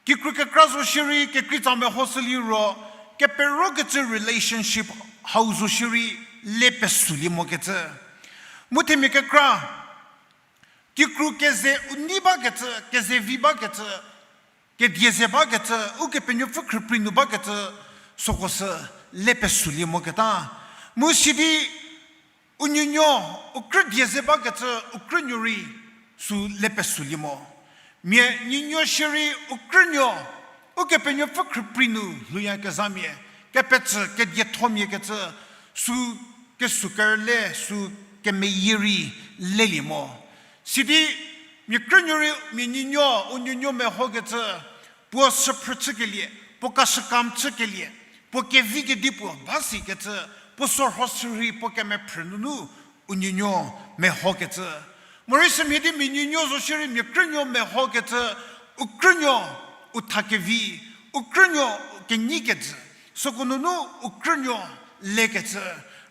kikru kekra zo shierei kekreitsa mehoshü liro, keperokecü relationship hau zo shierei le pesülie mokecü. Mu themia kekra, kikru keze u nei bakecü, keze vi bakecü, kedie ze bakecü, Ukepenuopfü khrüprei nu bakecü, süko sü le pesülie moketa. Mu sidi u nuonuo, u krü die ze bakecü, u krünuo rei sü le pesülie mo. Mia nuonuo shierei u krünuo, Ukepenuopfü khrüprei nu lhouyakezhamia, kepecü kediethomiakecü, sü kesü kerüle, sü kemeyie rei lelie mo. Sidi mia krünuo rei mia nuonuo, u nuonuo mehokecü, puo süphrü chükelie, puo kashükam chükelie, puo kevi kedipuo ba sikecü, puo sorho sürhei puo kemephrü nunu u nuonuo mehokecü. Morei sümhie di mia nuonuo zo shierei mia krünuo mehokecü, u krünuo u tha kevi, u krünuo u kenyi kejü, süko nunu u krünuo lekecü,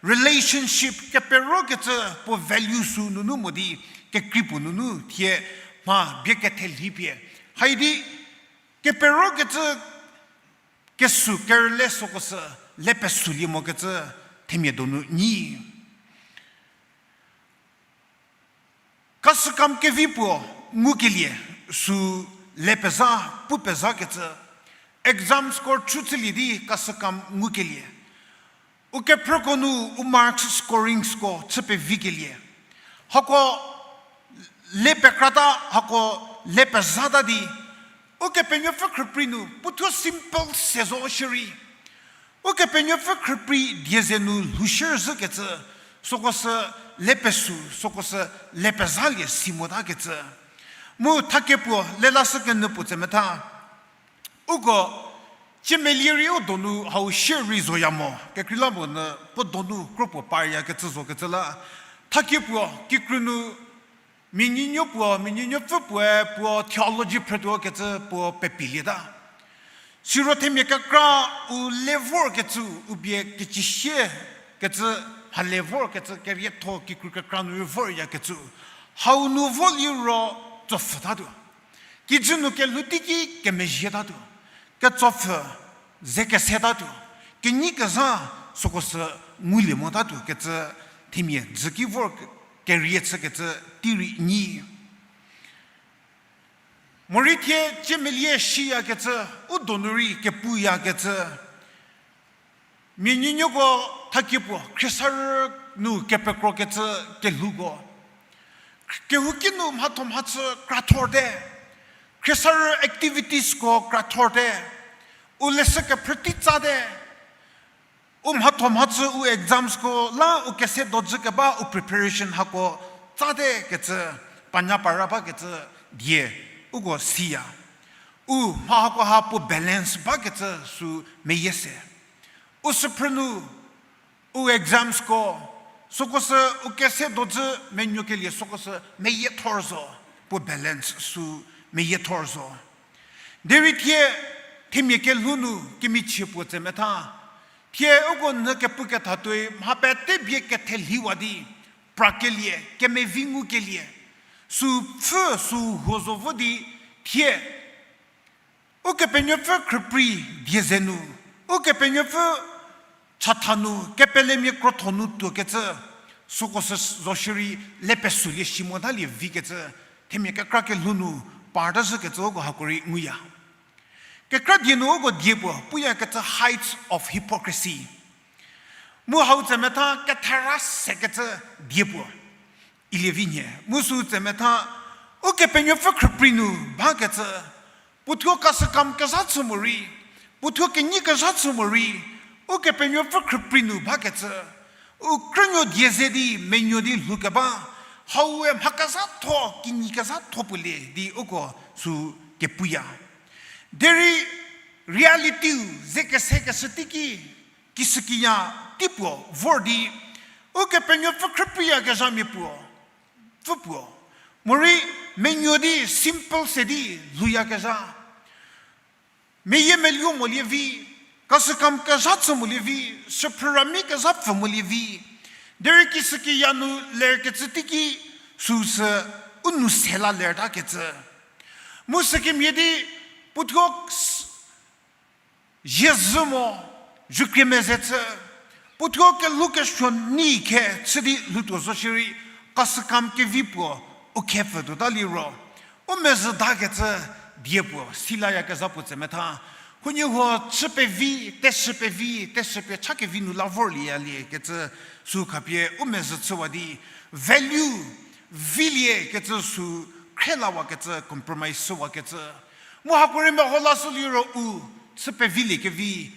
relationship keperokecü puo value sü nunu mo di kekrei puo nunu thie mha bie kethelhipie. Haidi keperokecü kesü kerüle süko sü le pesülie mokecü themia donu nyi. Kashükam kevi puo ngukelie sü le pezha, pu pezhakecü. Exam score chü chülie di kashükam ngukelie. U kephrüko nu u marks scoringsko chü pevikelie. Hako le pekrata, hako le pezhata di, Ukepenuopfü khrüprei nu puothuo simple se zo shierei, Ukepenuopfü khrüprei die ze nu lhoushie zhükecü, süko sü le pesü, süko sü le pezhalie si motakecü. Mu thakie puo le lashükenyü puo tse metha. Uko ciemelie rei u donu hau shie rei zoya mo, kekreilamonyü puo donu kro puo paryakecü zokecü la. Thakie puo kikru nu mia nuonuo puo, mia nuonuopfü puoe puo theology phrütuokecü puo pepilieta. Siro themia kekra u le vorkecü, u bie kecüsie kecü, mhale vorkecü, kerietho kikru kekra nu rei voryakecü. Hau nu vo liro tsopfhütatuo. Kijü nu kelhou teiki kemezhietatuo. Ketsopfhü, ze kesetatuo. Kenyi kezha süko sü ngulie motatuo kecü themia dzüki vor kerie chükecü tei rei nyi. Morei thie ciemelie shiyakecü, u donu rei kepuyakecü. Mia nuonuoko thakie puo khriesarü nu kepekrokecü kelhouko, kehouki nu mhatho mhachü krathorte, khriesarü activitiesko krathorte, u leshü kephrü tei tsate, u mhatho mhachü u examsko la u kese dojü keba u preparation hako tsate kecü, panya para bakecü die uko siya. U mha hakoha puo balance bakecü sü meyie se. U süphrü nu u examsko, süko sü u kese dojü menuokelie süko sü meyiethor zo, puo balance sü meyiethor zo. Derei thie themia kelhou nu kemichie puo tse metha. Thie uko nyü kepu kethatuoi mha pete bie kethelhiwa di, prakelie, kemevi ngukelie, sü pfhü sü huo zo vo di, thie Ukepenuopfü khrüprei die ze nu, Ukepenuopfü chatha nu, kepelemia krotho nu tuokecü, süko sü zo shierei le pesülie si motalie vikecü, themia kekra kelhou nu parta zhükecü uko hako rei nguya. Kekra die nu uko die puo puyakecü heights of hypocrisy. Mu hau tse metha kethera sekecü die puo ilie vi nhie. Mu sü tse metha Ukepenuopfü khrüprei nu bakecü, puothuo kasükam kezha chü morei, puothuo kenyi kezha chü morei, Ukepenuopfü khrüprei nu bakecü, u krünuo die ze di menuo di lhoukeba, haue mha kezhatho, kinyi kezhatho puolie di uko sü kepuya. Derei reality-u ze kesekeshü teiki, kisükiya tei puo vor di, Ukepenuopfü khrüpreiyakezhamia puo, pfü puo. Morei menuo di simple se di lhouyakezha. Meyiemeluo molie vi, kasükam kezha chü molie vi, süphrü rami kezha pfü molie vi. Derei kisükiya nu lerkecü teiki süsü u nou se la lertakecü. Mu sükemhie di puothuo s- ziezhü mo, zhükrie meze chü, puothuo kelhou kesuo nei khe chü di lhoutuo zo shierei, kasükam kevi puo u khe pfütuota liro, u mezhü dakecü die puo silayakezha puo tse metha. Huoniehuo chü pevi, teshü pevi, teshü pie cha kevi nu la vorlieyalie kecü sü khapie u mezhü chüwa di, value, vilie kecü sü khrielawakecü, compromise chüwakecü. Mu hako rei meho lashü liro u chü peviliekevi,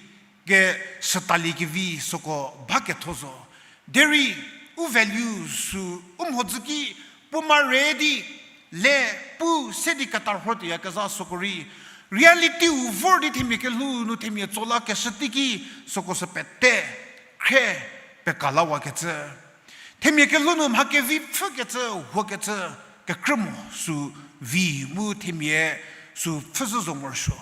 ke sütaliekevi süko ba ketho zo. Derei u value sü u mhodzü ki puo mare di le pu se di ketarhotuoyakezha süko rei, reality-u vor di themia kelhou nu themia tso lakeshü teiki süko sü pete khrie pekalawakecü. Themia kelhou nu mha kevi pfhükecü, huokecü, kekrü mo sü vi mu themia sü pfhüzhü zo morosuo.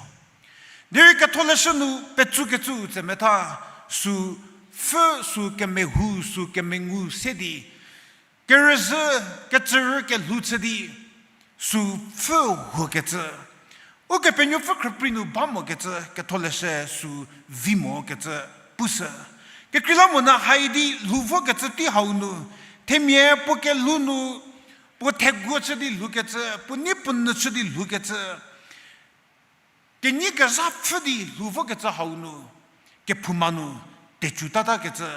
Derei ketholeshü nu petsukecü tse metha, sü pfhü, sü kemehou, sü kemengu se di, kerüzhü, kecürü kelhou chü di, sü pfhü huokecü. Ukepenuopfü khrüprei nu ba mokecü, ketholeshü sü vi mokecü pushü. Kekreilamonyü haidi lhou vokecü tei hau nu, themia puo kelhou nu, puo theguo chü di lhoukecü, puo nei puo nyü chü di lhoukecü, kenyi kezha pfhü di lhou vokecü hau nu, kephouma nu, tecu tatakecü,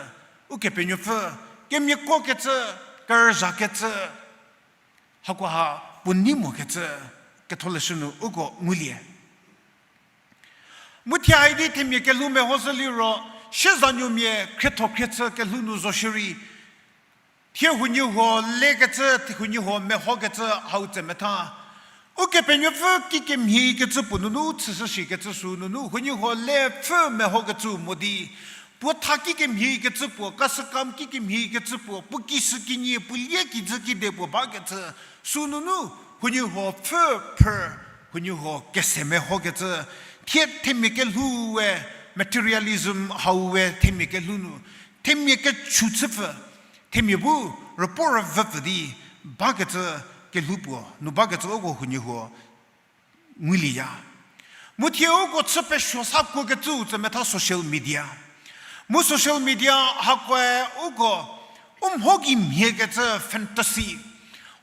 Ukepenuopfü, kemiakokecü, kerüzhakecü, hakoha puo nei mokecü, ketholeshü nu uko ngulie. Mu thie haidi themia kelhou mehoshü liro, siezanuomia khrietho khriechü kelhou nu zo shierei, thie huoniehuo lekecü, thie huoniehuo mehokecü hau tse metha. Ukepenuopfü kikemhiekecü puo nunu, chüshü shikecü sü nunu, huoniehuo le pfü mehokecü mo di, puo tha kikemhiekecü puo, kasükam kikemhiekecü puo, puo kishükinyi, puo lie kijü kide puo bakecü, sü nunu, huoniehuo pfü phrü, huoniehuo kese mehokecü, thie themia kelhou we, materialism hau we themia kelhou nu, themia kechu chüpfü, themia bu rüpuo rüvüpfü di bakecü kelhou puo nu bakecü uko huoniehuo ngulieya. Mu thie uko chü pesuo sa kuokecü tse metha social media. Mu social media hakoe uko u mho gei mhiekecü fantasy,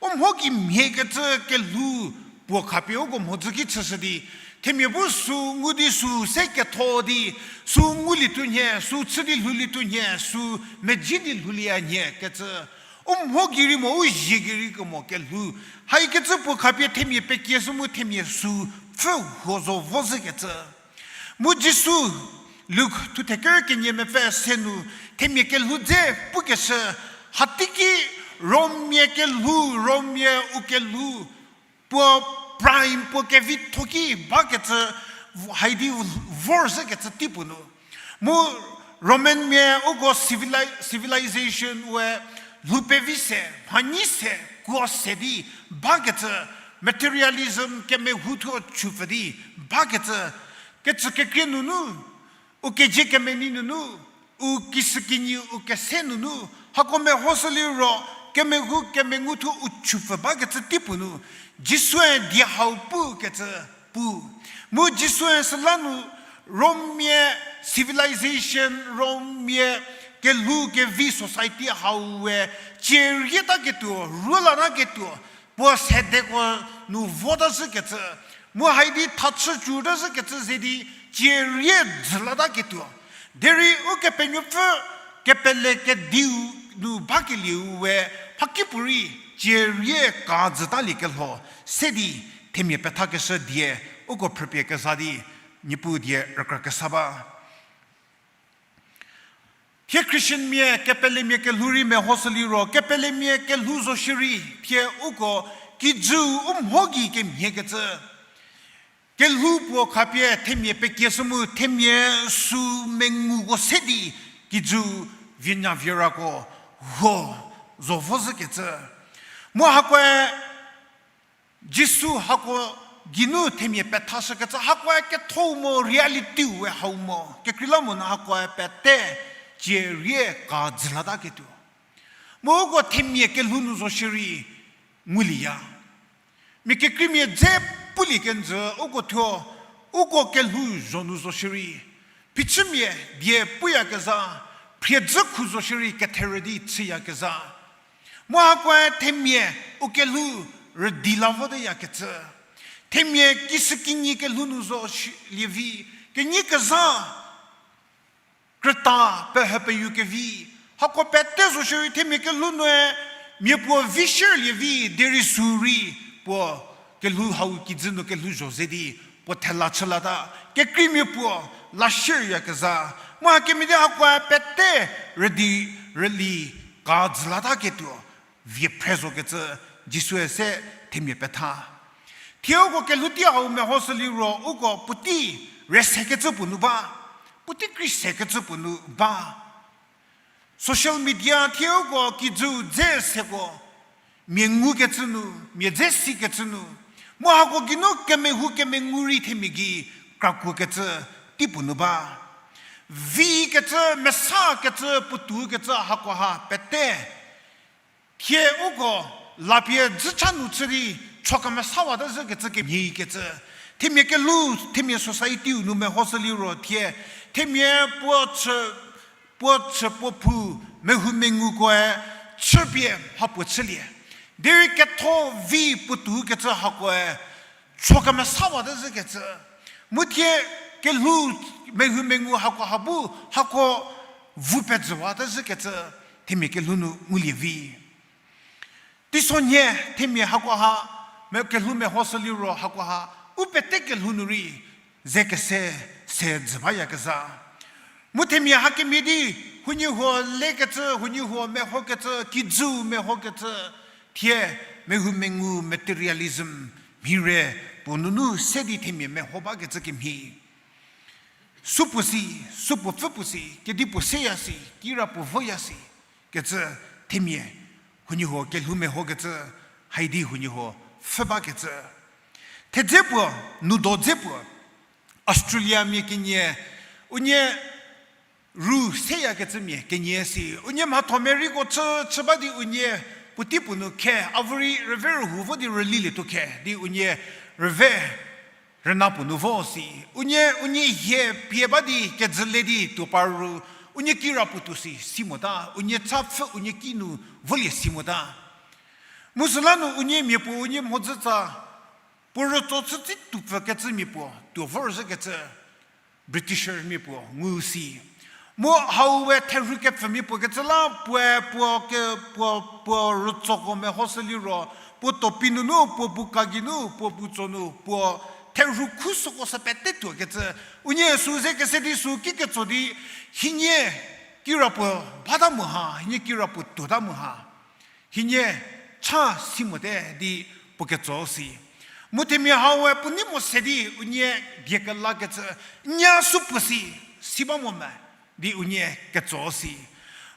u mho gei mhiekecü kelhou puo khapie uko mhodzü ki chüshü di, themia bu sü ngu di sü se ketho di, sü ngulietuo nhie, sü chü di lhoulietuo nhie, sü medzi di lhoulieya nhie kecü, u mho gei rei mo, u zie gei rei kemo kelhou. Haikecü puo khapie themia pekieshü mu themia sü pfhü huo zo vozhükecü. Mu Jisu, Luk thuthe ker kenie mepfü se nu, themia kelhou dze pukeshü, hateiki Rommia kelhou, Rommia u kelhou, puo prime puo kevitho ki bakecü, haidi vorzhükecü tei puo nu. Mu Romanmia uko civili-, civilization we lhou pevi se, mhanyi se, kuo se di bakecü, materialism kemehou thuo chupfü di bakecü, kecü kekrie nunu, u kezie kemenei nunu, u kishükinyi u kese nunu, hako mehoshü liro, kemehou kemengu thuo u chupfü bakecü tei puo nu, Jisue die hau pukecü pu. Mu Jisue süla nu, Rommia civilization, Rommia kelhou kevi society hau we, cierie taketuo, ruolataketuo, puo sedeko nu vota zhükecü, mu haidi thachü cüta zhükecü ze di, cierie dzülataketuo. Derei Ukepenuopfü kepele kediu nu bakelieu we, mhakipuorei, Cierie ka dzütaliekelho se di themia pethakeshü die uko phrüpie keza di Niepuu die rükra kesa ba. Thie Christianmia kepelemia kelhou rei mehoshü liro, kepelemia kelhou zo shierei, thie uko kijüu u mho gei kemhiekecü. Kelhou puo khapie themia pekieshü mu themia sü menguko se di kijüu vienya vierako huo zo vozhükecü. Mu hakoe Jisu hako geinu themia pethashükecü, hakoe ketho mo, reality we hau mo, kekreilamonyü hakoe pete cierie ka dzülataketuo. Mu uko themia kelhou nu zo shierei ngulieya. Mia kekreimia dze pulie kenjü uko thuo, uko kelhou zho nu zo shierei, phichümia die puyakezha, phriedzü khu zo shierei ketherü di chüyakezha. Mu hakoe themia u kelhou rüdi la voteyakecü. Themia kishükinyi kelhou nu zo shi-, lievi, kenyi kezha krüta pehü peyu kevi, hako pete zo shierei themia kelhou nue mia puo vi shierlie vi, derei sü rei puo kelhou hau kijü nu kelhou zho ze di puo thela chülata, kekreimia puo la shieryakezha. Mu hakemhie di hakoe pete rüdi rüli ka dzülataketuo vie phre zokecü Jisue se themia petha. Thie uko kelhou tei hau mehoshü liro uko puotei rei sekecü puo nu ba, puotei krei sekecü puo nu ba. Social media thie uko kijüu dze seko mia ngukecü nu, mia dze sikecü nu, mu hako geinu kemehou kemengu rei themia gei krakuokecü tei puo nu ba. Vikecü, mesakecü, puotoukecü hakoha pete thie uko lapie dzücha nu chü di cho kemesawate zhükecü kemhiekecü. Themia kelhou, themia society-u nu mehoshü liro thie, themia puo chü, puo chü puo phu, mehou mengukoe chüpie mha puo chülie. Derei ketho vi puotoukecü hakoe cho kemesawate zhükecü. Mu thie kelhou mehou mengu hakoha bu hako vu pejüwate zhükecü themia kelhou nu ngulie vi. Teisonhie themia hakoha, me kelhou mehoshü liro hakoha, u pete kelhou nu rei ze kese se jü bayakezha. Mu themia hakemhie di huoniehuo lekecü, huoniehuo mehokecü, kijüu mehokecü, thie mehou mengu materialism mhire puo nunu se di themia meho bakecü kemhie. Supuo si, supuo pfü puo si, kedipuo seya si, kirapuo voya si, kecü themia huoniehuo kelhou mehokecü, haidi huoniehuo pfhü bakecü. Thedze puo, nudo dze puo, Australiamia kenie, unie ru seyakecümia kenie si, unie mhatho meriko chü chü ba di unie puotei puo nu khe, avu rei rüve rühou vo di rülilietuo khe di unie rüve rüna puo nu vo si. Unie, unie hie pie ba di kejü le di tuo par ru, unie kirapuo tuo si, si mota, unie cha pfhü unie ki nu volie si mota. Mu süla nu unie mia puo unie mhodzütsa, puo rütso chütsi tuopfükecümia puo tuo vorzhükecü, Britishermia puo ngu si. Mu hau we therhu kepfümia puo kecü la puoe puo ke, puo, puo rütsoko mehoshü liro, puo topi nunu, puo bu kagi nu, puo bu tso nu, puo therhu khu süko sü pete tuokecü. Unie sü ze kese di sü ki ketso di, hienie kirapuo bata mu ha, hienie kirapuo tuota mu ha. Hienie cha si mote di puo ketso si. Mu themia hau we puo nei mo se di unie die kelakecü, nya supuo si, si ba mo me di unie ketso si.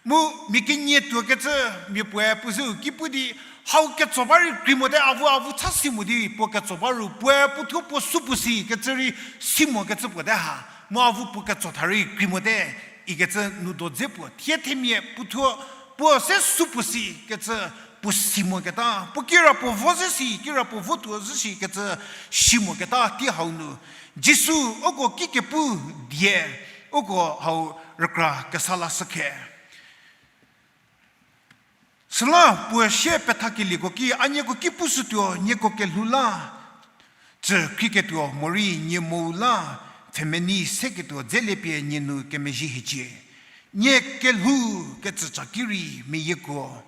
Mu mia kenie tuokecü, mia puoe puo zeu ki pu di, hau ketso ba rei krei mote, avu avu cha si mo di puo ketso ba ru, puoe puo thuo puo supuo si kecü rei si mokecü puo te ha. Mu avu puo ketso tha rei krei mote, ikecü nudo dze puo. Thie themia puo thuo puo se supuo si kecü puo si moketa, puo kirapuo vo zhü si, kirapuo vo tuo zhü si kecü si moketa tei hau nu, Jisu uko ki kepu die, uko hau rükra kesa lashü khe. Süla puo sie pethakelieko ki, a nieko ki pushütuo, nieko kelhou la tsü khrieketuo morei nie mou la pfhemenei seketuo dzelie pie nie nu kemezhie hiecie. Nie kelhou kecü ca ki rei meyiekuo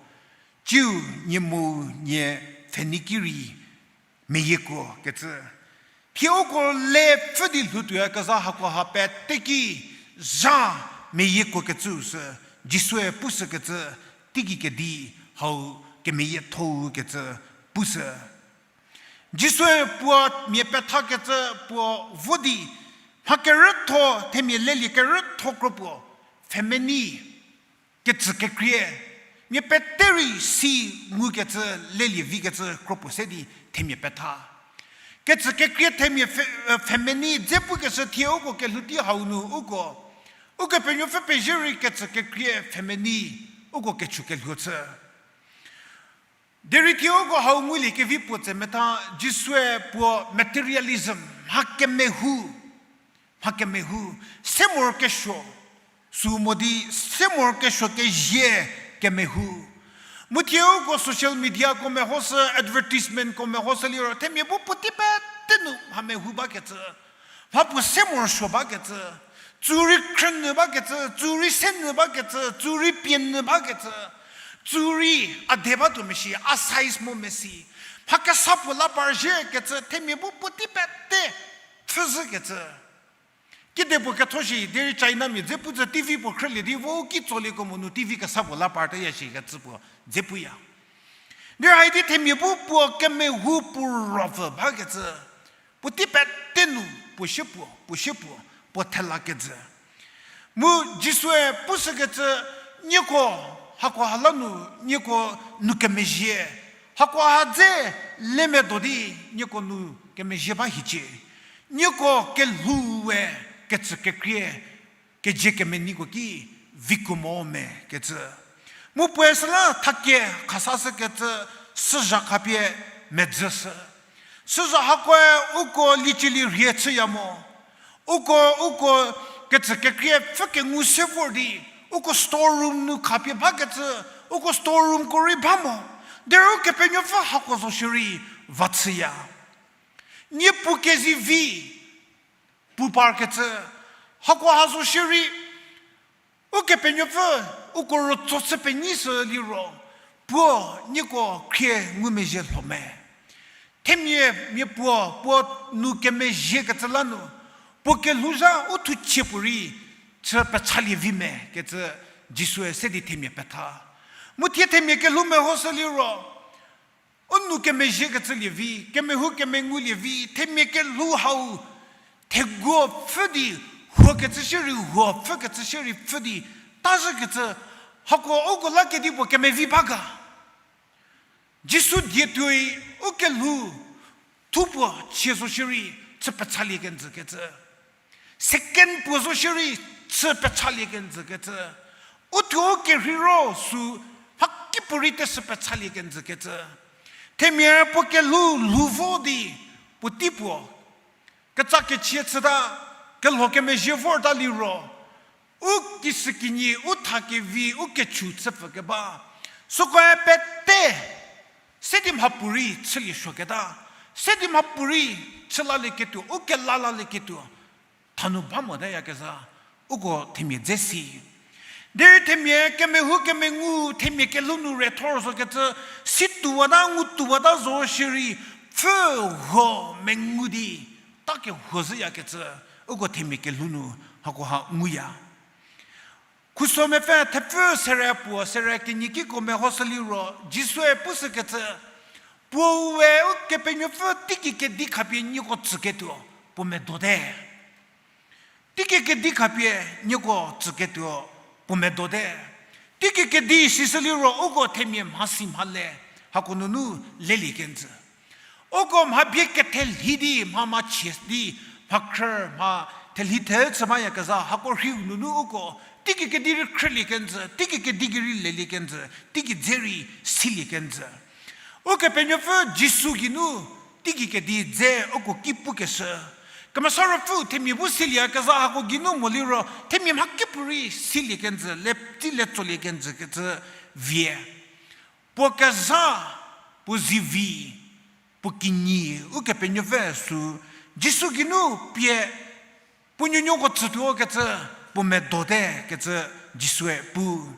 Ciu nie mu nie pfhenei ki rei meyiekuo kecü. Thie uko le pfü di lhoutuoyakezha hakoha peteki zha meyiekuo kecüu sü, Jisue pushükecü, teigei kedi hau kemeyiethou kecü pushü. Jisue puo mia pethakecü puo vo di, mha kerütho, themia lelie kerütho kro puo, pfhemenei, kecü kekrie, mia pete rei si ngukecü, lelie vikecü kro puo se di themia petha. Kecü kekrie themia pfe-, pfhemenei dze pukeshü thie uko kelhou tei hau nu uko, Ukepenuopfü pezie rei kecü kekrie pfhemenei uko kechu kelhou chü. Derei thie uko hau ngulie kevi puo tse metha, Jisue puo materialism, mha kemehou, mha kemehou, se morokesuo, sü mo di se morokesuo kezie kemehou. Mu thie uko social mediako mehoshü, advertisementko mehoshü liro, themia bu puotei pete nu mha mehou bakecü, mha puo se morosuo bakecü, tsu rei khrünyü bakecü, tsu rei senyü bakecü, tsu rei pienyü bakecü, tsu rei a de batuo mesi, a size mo mesi, mha kesa puo la par zhiekecü, themia bu puotei pete pfhüzhükecü. Kedipuo ketho shi, derei Chinamia dze pu tsü T V puo khrülie di vo u ki tsolieko mo nu T V kesa puo la par teya shikecü puo dze puya. Derei haidi themia bu puo kemehou puo ruopfü bakecü, puotei pete nu puo sie puo, puo sie puo, puo thela kejü. Mu Jisue pushükecü, nieko, hakoha la nu, nieko nu kemezhie, hakoha dze le medo di, nieko nu kemezhie ba hiecie. Nieko kelhou we kecü kekrie, kezie kemeneiko ki vikuo mo me kecü. Mu puoe süla thakie khasashükecü, süzha khapie medzüshü. Süzha hakoe uko liecieli rhie chüya mo. Uko, uko kecü kekrie pfhü kengu se vor di, uko store room nu khapie bakecü, uko store roomko rei ba mo. Derei Ukepenuopfü hako zo shierei va chüya. Niepuu kezivi pu parkecü, hakoha zo shierei, Ukepenuopfü, uko rütso chü penyi sü liro, puo nieko khrie ngumezhie lho me. Themia mia puo, puo nu kemezhiekecü la nu, puo kelhouzha u thuchie puorei chü pechalie vi me kecü Jisue se di themia petha. Mu thie themia kelhou mehoshü liro, u nu kemezhiekecü lie vi, kemehou kemengu lie vi, themia kelhou hau, theguo pfhü di, huokecü shierei huo, pfhükecü shierei pfhü di, tazhükecü, hako uko la kedipuo kemevi ba ga. Jisu die tuoi, u kelhou, thu puo chie zo shierei, chü pechalie kenjü kecü. Second puo zo shierei, chü pechalie kenjü kecü. U thuo u kerheiro sü, mhakipuorei te chü pechalie kenjü kecü. Themia puo kelhou lhou vo di, puotei puo ketsa kechie chüta, kelho kemezhie vorta liro, u kishükinyi, u tha kevi, u kechu chüpfü keba, sükoe pete, se di mhapuorei chülie suoketa, se di mhapuorei chü lalieketuo, u kela lalieketuo, thanu ba moteyakezha, uko themia dze si. Derei themia kemehou kemengu, themia kelhou nu re thor zokecü, si tuowata, ngu tuowata zo shierei, pfhü huo mengu di, ta kehuo zhüyakecü, uko themia kelhou nu hakoha nguya. Khuso mepfü thepfü sere puo, sere kenie kiko mehoshü liro, Jisue pushükecü, puo we Ukepenuopfü teiki kedi khapie nieko tsüketuo, puo medote. Teiki kedi khapie nieko tsüketuo, puo medote. Teiki kedi sishü liro uko themia mhasi mhale, hako nunu lelie kenjü. Uko mha bie kethelhi di, mha machie di, mha khrü, mha thelhi the chü bayakezha, hako rhiu nunu uko, teiki kedi rei khrülie kenjü, teiki kedi ki rei lelie kenjü, teiki dze rei silie kenjü. Ukepenuopfü Jisu geinu, teiki kedi dze uko ki pukeshü. Kemesa Ruopfü themia bu silieyakezha hako geinu mo liro, themia mhakipuorei silie kenjü, le, tsi le tsolie kenjü kecü vie. Puo kezha, puo zivi, puo kinyi, Ukepenuopfü sü, Jisu geinu pie, puo nuonuoko tsütuo kecü, puo medote kecü, Jisue pu.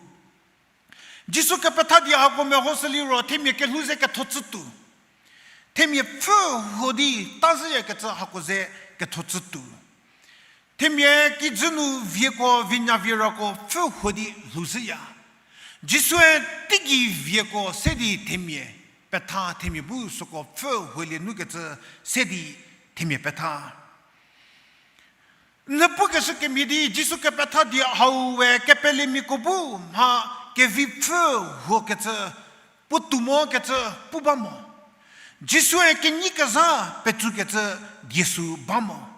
Jisu kepetha di hako mehoshü liro themia kelhou ze ketho chütuo. Themia pfhü huo di ta zhüyakecü hako ze ketho chütuo. Themia kijü nu vieko, vienya vierako pfhü huo di lhou zhüya. Jisue teigei vieko se di themia petha, themia bu süko pfhü huolie nukecü se di themia petha. N pukeshü kemhie di Jisu kepetha di hau we kepelemiako bu mha kevipfü huokecü, puo tuo mokecü pu ba mo. Jisue kenyi kezha petsukecü die sü ba mo.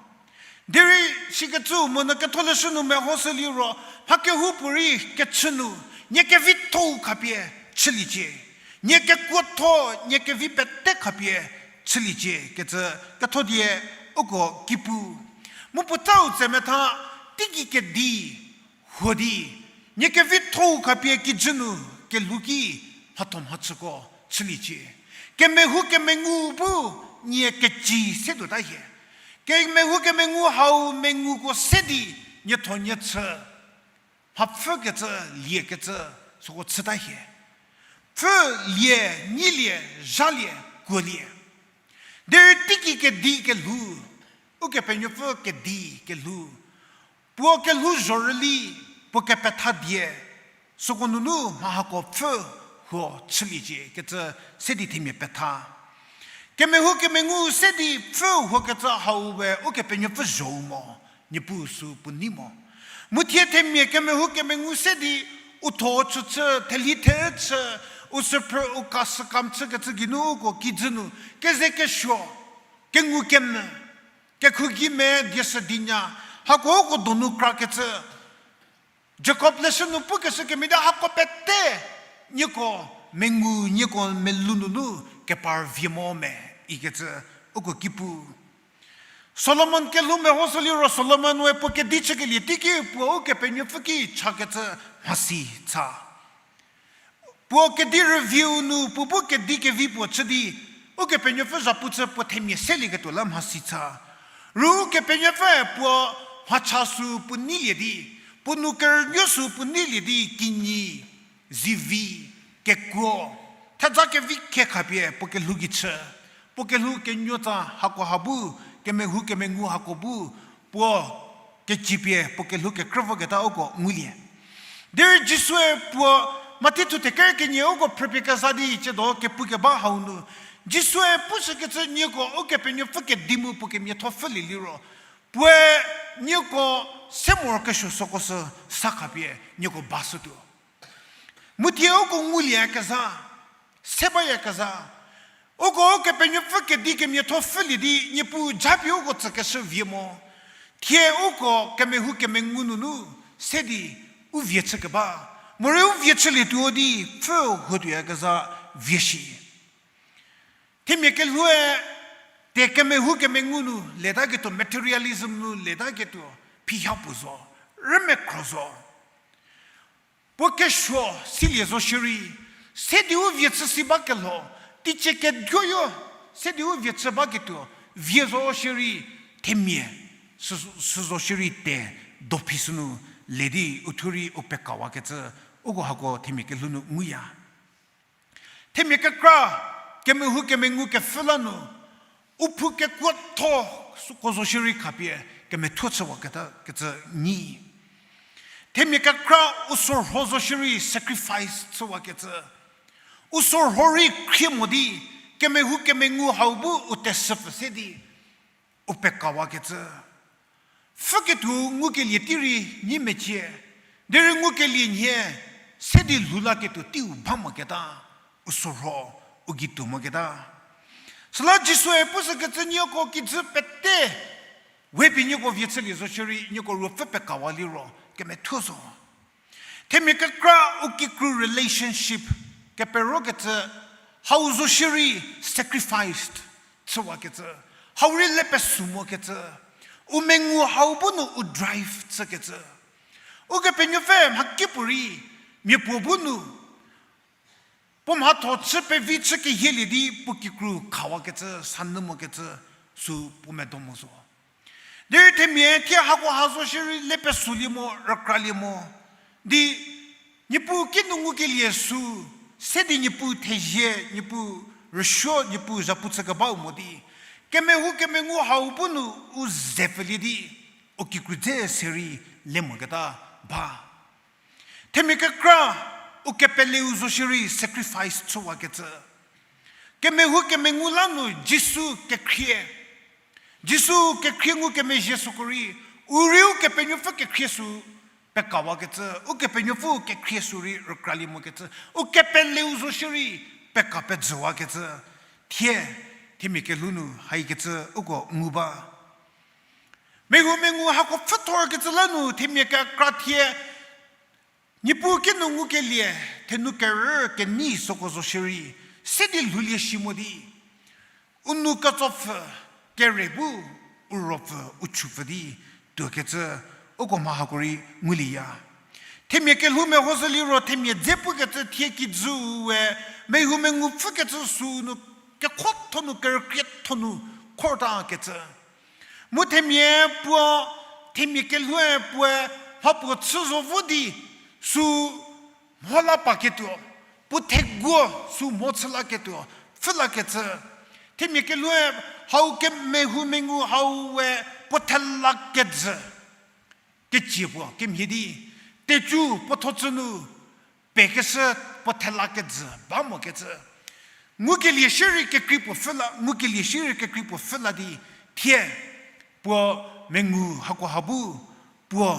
Derei sikecü monyü ketholeshü nu mehoshü liro, mha kehoupuorei kechü nu, nie kevitho-u khapie chüliecie. Nie kekuotho, nie kevi pete khapie chüliecie kecü ketho die uko ki pu. Mu puo tau tse metha, teigei kedi huo di, nie kevitho-u khapie kijü nu kelhou ki mhatho mhachüko chüliecie. Kemehou kemengu bu nie keci se tuota hie. Kemehou kemengu hau menguko se di nietho nie chü, mhapfhükecü, liekecü, süko chüta hie. Pfhü lie, nyilie, zhalie, kuolie. Derei teigei kedi kelhou, Ukepenuopfü kedi kelhou, puo kelhou zhorüli, puo kepetha die, süko nunu mha hako pfhü huo chüliecie kecü se di themia petha. Kemehou kemengu se di pfhü huokecü hau we Ukepenuopfü zho-u mo, Niepuu sü puo nei mo. Mu thie themia kemehou kemengu se di u tho chüchü, thelhi the chü, u süphrü u ka sükam chükecü geinu uko kijü nu keze kesuo, kengu kemvü, kekhougei me, die sü dinya, hako uko donu krakecü. Jakob leshü nu pukeshü kemhie di hako pete nieko mengu, nieko melou nunu kepar vie mo me ikecü uko ki pu. Solomon kelhou mehoshü liro Solomon we puo kedi chükelie teiki puo Ukepenuopfü ki chakecü mhasi cha. Puo kedi rüviu nu puo bu kedi kevi puo chü di, Ukepenuopfü zhapu chü puo themia selieketuo la mhasi cha. Ru Ukepenuopfüe puo mhacha sü puo neilie di, puo nou kerünuo sü puo neilie di kinyi, zivi, kekuo, thedza kevi khe khapie puo kelhou gei chü. Puo kelhou kenuotsa hako ha bu, kemehou kemengu hako bu, puo kecipie puo kelhou kekrü voketa uko ngulie. Derei Jisue puo Mathi thu theker kenie uko phrüpie keza di ciedo kepu keba hau nu, Jisue pushükecü nieko Ukepenuopfü kedi mu puo kemiatho pfhülie liro, puoe nieko se morokesuo süko sü sa khapie nieko bashütuo. Mu thie uko ngulieyakezha, se bayakezha, uko Ukepenuopfü kedi kemiatho pfhülie di Niepuu japie uko tsükeshü vie mo. Thie uko kemehou kemengu nunu se di u vie chükeba, morei u vie chülietuo di pfhü huotuoyakezha vie shi. Themia kelhoue, te kemehou kemengu nu letaketuo, materialism nu letaketuo, phiha puo zo, rümekhro zo. Puo kesuo silie zo shierei, se di u vie chü si bakelho, teicie keduoyo, se di u vie chü baketuo, vie zo shierei, themia, sü, sü zo shierei te, dophi sünu, le di u thuo rei u pekawakecü, uko hako themia kelhou nu nguya. Themia kekra, kemehou kemengu kepfhü la nu, u phou kekuotho süko zo shierei khapie kemethuo chüwaketa kecü nyi. Themia kekra u sorho zo shierei sacrifice chüwakecü. U sorho rei khrie mo di, kemehou kemengu hau bu u tesüpfü se di, u pekawakecü. Pfhüketuo ngukelie tei rei nyi mecie, derei ngukelie nhie se di lhou laketuo teiu ba moketa, u sorho, u geituo moketa. Süla Jisue pushükecü nieko kijü pete, we pie nieko vie chülie zo shierei nieko ruopfü pekawa liro kemethuo zo. Themia kekra u kikru relationship keperokecü, hau zo shierei sacrificed chüwakecü, hau rei le pesu mokecü, u mengu hau bu nu u drive chükecü. Ukepenuopfü mhakipuorei, miapuo bu nu, puo mhatho chü pevi chü kehielie di puo kikru khawakecü, sanyü mokecü, sü puo medo mo zo. Derei themia thie hako ha zo shierei le pesulie mo, rükralie mo, di Niepuu kinu ngukelie sü, se di Niepuu thezie, Niepuu rüsuo, Niepuu zhapu chükebau mo di, kemehou kemengu hau bu nu u ze pfülie di, u kikru dze se rei le moketa ba. Themia kekra, u kepeleu zo shierei sacrifice chüwakecü. Kemehou kemengu la nu Jisu kekhrie. Jisu kekhrie ngukemezhie süko rei, u rei Ukepenuopfü kekhrie sü pekawakecü, Ukepenuopfü kekhrie sü rei rükralie mokecü, u kepeleu zo shierei peka pejüwakecü. Thie, themia kelhou nu haikecü uko ngu ba. Mehoumengu hako pfhüthorkecü la nu themia kekra thie, Niepuu kinu ngukelie, thenu kerü kenei süko zo shierei, se di lhoulie shi mo di, u nou ketsopfü, kere bu, u ruopfü, u chupfü di, tuokecü, uko mha hako rei ngulieya. Themia kelhou mehoshü liro themia dze pukecü thie kijüu we, mehoumengu pfhükecü sünu, kekhotho nu, kerükrietho nu, khortakecü. Mu themia puo, themia kelhoue puoe, mha puo chü zo vo di, sü mho la paketuo, puo theguo sü mho chü laketuo, pfhü lakecü. Themia kelhoue, hau kemehoumengu hau we, puo thela kejü. Kecie puo kemhie di, tecu puo thocü nu, pekeshü puo thela kejü ba mokecü. Ngukelie shierei kekrei puo pfhü la, ngukelie shierei kekrei puo pfhü la di, thie, puo mengu hako ha bu, puo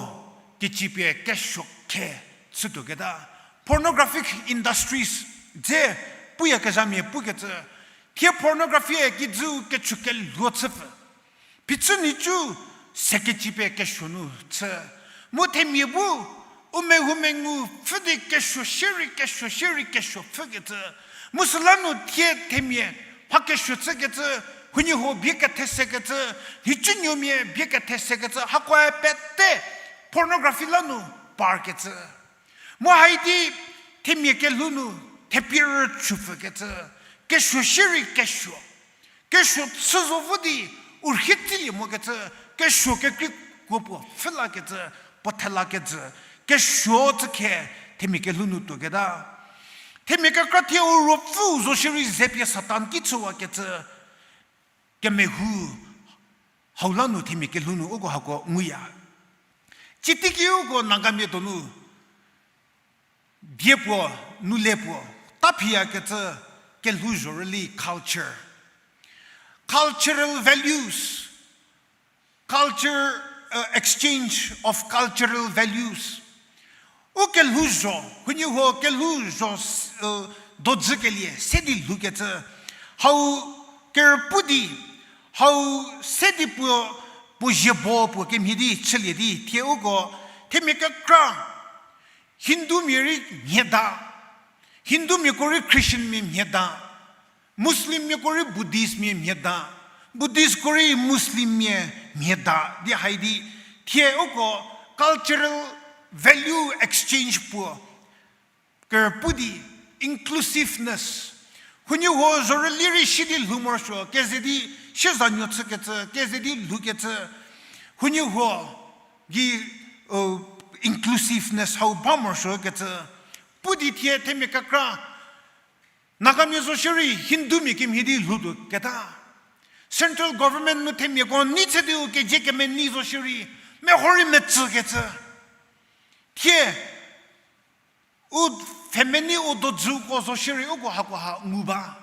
kecipie kesuo khe chütuoketa. Pornographic industries dze puyakezhamia pukecü. Thie pornography-e kijüu kechu kelhuo chüpfü. Phichü nhicu se kecipie kesuo nu chü. Mu themia bu, u mehoumengu pfhü di kesuo shierei, kesuo shierei, kesuo pfhükecü. Mu süla nu thie themia, mha kesuo chükecü, huoniehuo bie kethesekecü, nhicunuomia bie kethesekecü, hakoe pete pornography la nu parkecü. Mu haidi themia kelhou nu thepie rüchüpfükecü, kesuo shierei kesuo. Kesuo chü zo vo di u rhie teilie mokecü, kesuo kekreikuo puo pfhü lakecü, puo thela kejü, kesuo tsükhe themia kelhou nu tuoketa. Themia kekra thie u ruopfüu zo shierei ze pie Satan ki chüwakecü, kemehou hau la nu themia kelhou nu uko hako nguya. Citiki uko Nagamia donu, die puo, nu le puo, ta phiyakecü kelhou zhorüli culture. Cultural values, culture, uh, exchange of cultural values. U kelhou zho, huoniehuo kelhou zho, uh, dojükelie se di lhoukecü, hau kerüpu di, hau se di puo, puo ziebo puo kemhie di chülie di thie uko, themia kekra, Hindumia rei mhie ta, Hindumiako rei Christianmia mhie ta, Muslimmiako rei Buddhistmia mhie ta, Buddhistko rei Muslimmia mhie ta di haidi, thie uko cultural value exchange puo kerüpu di, inclusiveness. Huoniehuo zhorüli rei si di lhou morosuo, keze di siezanuo chükecü, keze di lhoukecü. Huoniehuo gei, uh, inclusiveness hau ba morosuokecü. Pu di thie themia kekra, Nagamia zo shierei Hindumia kemhie di lhoutuoketa. Central government nu themiako nei chü di u kejie kemenei zo shierei, meho rei metsükecü. Thie, u pfhemenei u dojüko zo shierei uko hakoha ngu ba.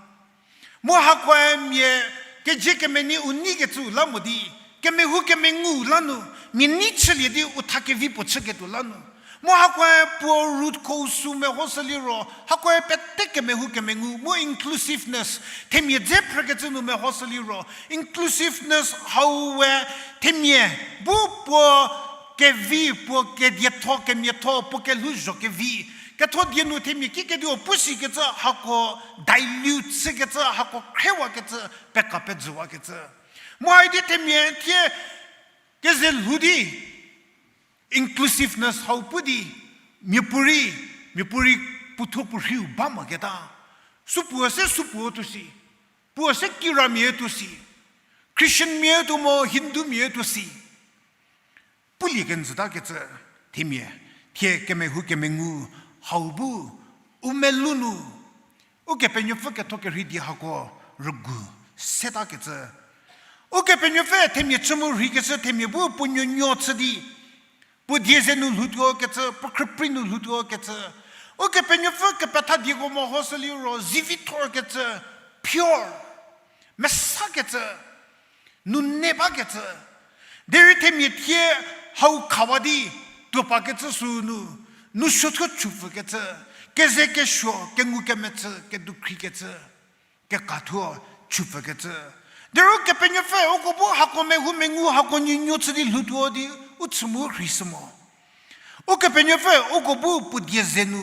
Mu hakoe mia kejie kemenei u neikecüu la mo di, kemehou kemengu la nu, mia nei chülie di u tha kevi puo chüketuo la nu. Mu hakoe puo root cause sü mehoshü liro, hakoe pete kemehou kemengu, mu inclusiveness, themia dze phrükecü nu mehoshü liro, inclusiveness hau we themia bu puo kevi, puo kedietho, kemiatho, puo kelhouzho kevi, ketho die nu themia kikediu pu sikecü hako dilute chükecü, hako khrewakecü, peka pejüwakecü. Mu haidi themia thie keze lhou di, inclusiveness hau pu di, miapuorei, miapuorei puothuo puorhiu ba moketa. Supuo se supuo tuo si, puo se kiramia tuo si, Christianmia tuo mo Hindumia tuo si. Pulie kenjütakecü themia, thie kemehou kemengu Hau bu, u melou nu, Ukepenuopfü ketho kerhei di hako rügu setakecü. Ukepenuopfü themia chü mu rheikecü themia bu puo nuonuo chü di, puo die ze nu lhoutuo kecü, puo khrüprei nu lhoutuo kecü. Ukepenuopfü kepethadieko mehoshü liro zivithor kecü, pure, mesakecü, nune bakecü. Derei themia thie hau khawa di tuopakecü sünu, nu suothuo chupfükecü, keze kesuo, kengu kemetsü, kedukhri kecü, kekathuo chupfükecü. Derei Ukepenuopfü uko bu hako mehoumengu hako nuonuo chü di lhoutuo di u chü mu rheishü mo. Ukepenuopfü uko bu puo die ze nu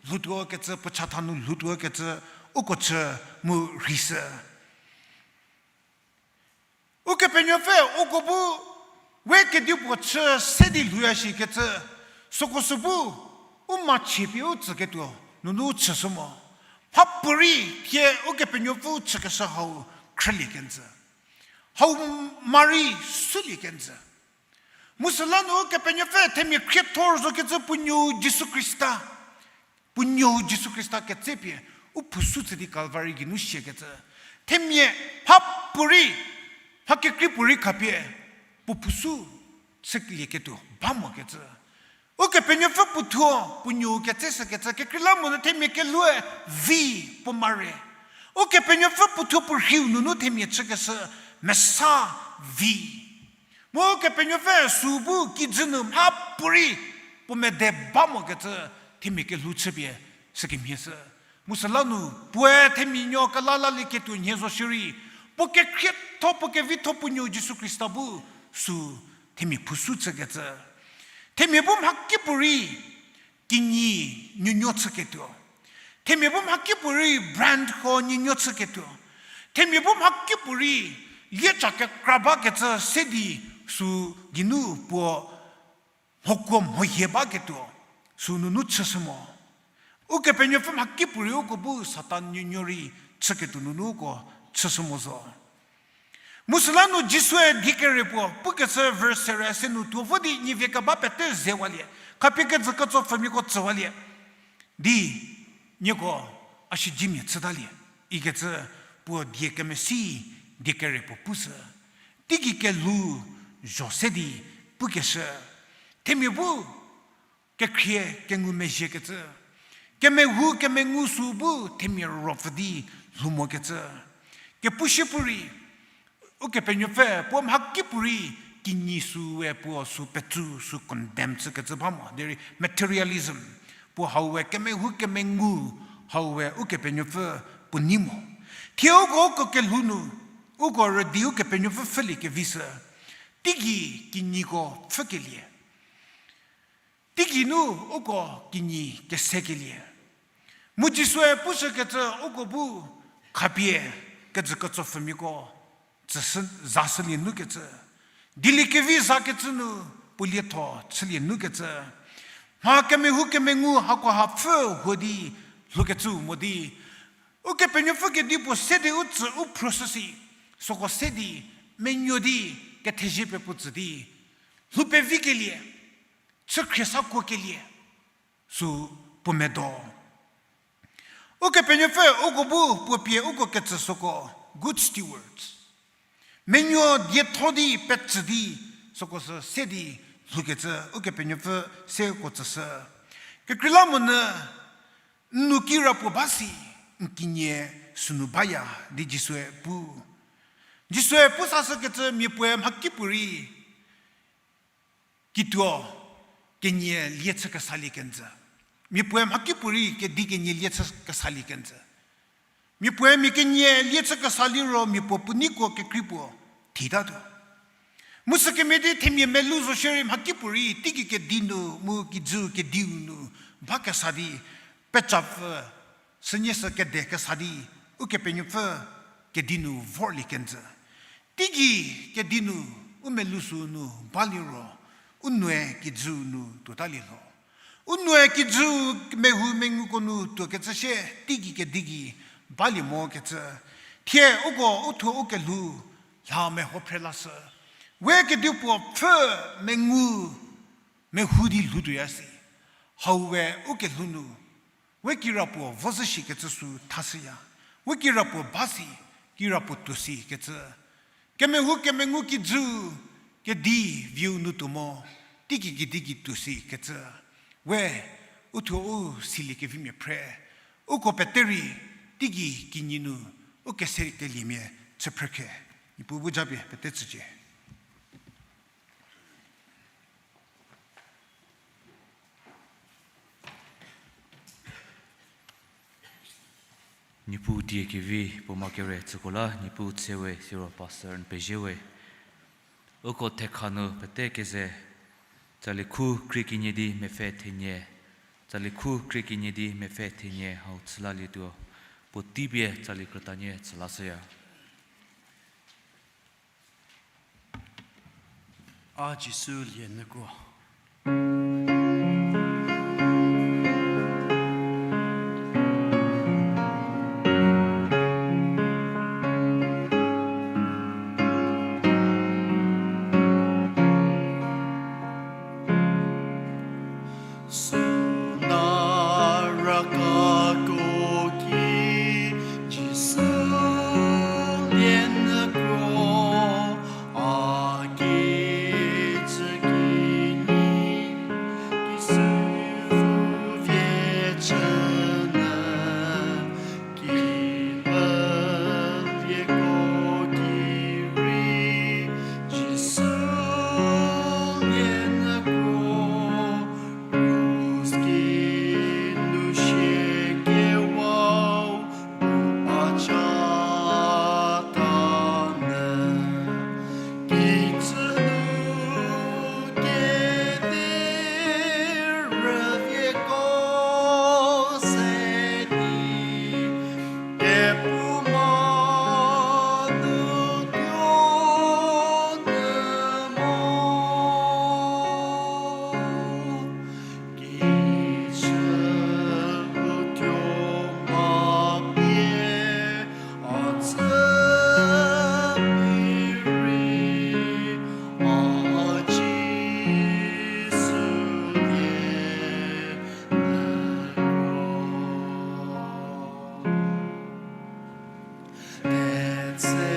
lhoutuo kecü, puo chatha nu lhoutuo kecü, uko chü mu rheishü. Ukepenuopfü uko bu we kedipuo chü se di lhouya shikecü, süko sü bu u machie pie u tsüketuo nunu chüshü mo. Mhapuorei thie Ukepenuopfü chükeshü hau khrülie kenjü. Hau marei sülie kenjü. Mu süla nu Ukepenuopfü themia khriethor zokecü puo nuou Jisu Khrista. Puo nuou Jisu Khrista ketsepie u phusu chü di Calvary geinu siakecü. Themia mhapuorei, mha kekrei puorei khapie puo phusu chülieketuo ba mokecü. Ukepenuopfü puothuo puo nuou ketseshükecü, kekreilamonyü themia kelhoue vi puo mare. Ukepenuopfü puothuo puo rhiu nunu themia chükeshü mesa vi. Mu Kepenuopfü sü bu kijü nu mhapuorei puo mede ba mokecü themia kelhou chüpie sükemhie shü. Mu süla nu puoe themia nuo kelalalieketuo nhie zo shierei, puo kekhrietho, puo kevitho puo nuou Jisu Khrista bu sü themia phusu chükecü. Themia bu mhakipuorei kinyi nuonuo chüketuo. Themia bu mhakipuorei brandko nuonuo chüketuo. Themia bu mhakipuorei lieca kekra bakecü se di sü geinu puo mhokuo mhohie baketuo, sü nunu chüshü mo. Ukepenuopfü mhakipuorei uko bu Satan nuonuo rei chüketuo nunu uko chüshü mo zo. Mu süla nu Jisue die kere puo pukecü verse sere se nu tuo vo di nie vie keba pete zewalie, khapie kejü ketsopfümiako tsüwalie di nieko a siedzemia chütalie ikecü puo die kemesi die kere puo pushü. Teigei kelhou zho se di pukeshü. Themia bu kekhrie kengumezhiekecü. Kemehou kemengu sü bu themia ruopfü di lhou mokecü. Kepushie puorei, Ukepenuopfü puo mhakipuorei kinyi süe puo sü petsu sü condemn chükecü ba mo. Derei materialism, puo haue kemehou kemengu haue Ukepenuopfü puo nei mo. Thie uko uko kelhou nu, uko rüdi Ukepenuopfü pfhülie kevi sü, teigei kinyiko pfhükelie. Teigei nu uko kinyi kesekelie. Mu Jisue pushükecü uko bu khapie kejü ketsopfümiako tsüshü, zashülie nukecü. Dieliekevi zakecü nu puo lietho chülie nukecü. Mha kemehou kemengu hakoha pfhü huo di lhoukecü mo di. Ukepenuopfü kedipuo se di u tsü u phruoshü si. Süko se di menuo di kethezie pie puo tsü di lhou pevikelie, chü khriesa kuokelie, sü puo medo. Ukepenuopfü uko bu puo pie uko ketsü süko good stewards. Menuo dietho di petsü di süko sü se di lhoukecü Ukepenuopfü se uko tsüshü. Kekreilamonyü n nou kirapuo ba si, n kinyi sünu baya di Jisue pu. Jisue pu sashükecü mia puoe mhakipuorei kituo kenie lie chü kesalie kenjü. Mia puoe mhakipuorei kedi kenie lie chü kesalie kenjü. Mia puoe mia kenie lie chü kesa liro mia puo puo neiko kekrei puo thitatuo. Mu sükemhie di themia melou zo shierei mhakipuorei teigei kedi nu mu kijü kediu nu ba kesa di pecapfü sünie sü kede kesa di Ukepenuopfü kedi nu vorlie kenjü. Teigei kedi nu u melou sü nu ba liro u noue kijü nu tuotalie lho. U noue kijü mehou menguko nu tuokecü sie teigei kedi gei balie mokecü. Thie uko u thuo u kelhou lha meho phre lashü. We kedipuo pfhü mengu mehou di lhoutuoya si. Hau we u kelhou nu, we kirapuo vo zhü shikecü sü thashüya. We kirapuo ba si, kirapuo tuo sikecü. Kemehou kemengu kijü, kedi viu nu tuo mo, teiki kedi ki tuo sikecü. We, uthuo u siliekevimia phre, uko pete rei, teiki kinyi nu, u keserei teliemia chü phrükhe. Niepuu bu japie pete tsücie. Niepuu die kevi puo ma kere tsüko la, Niepuu tse we, siro pastor n pezie we. Uko thekha nu pete keze, tsali khu krie kenie di mepfü thenie, tsali khu krie kenie di mepfü thenie hau chü lalietuo, puotei pie tsali krütanie tsü lashüya. A Jisu lie nyü kuo. Süna raka ko ki Jisu lie nyü kuo, a kijü kinyi, kijü vie chü nyü, ki pelieko ki rei, Jisu lie nyü kuo, krus ki nu shie kewau, bu a cha ta nyü, kijü nu kedi rüvieko se di, kephouma nu tuo nyü mo. Kijü uthuo ma pie a tsü pie rei, a Jisu lie nyü kuo. Tetse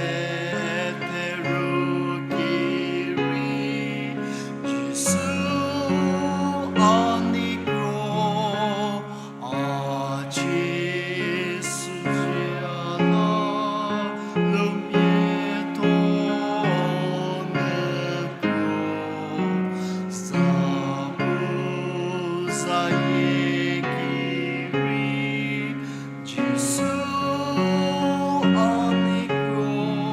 teru ki rei, Jisu a nei kuo, a Jisu zie la, lupie tho nyü kuo, za bu zayie ki rei, Jisu a nei kuo.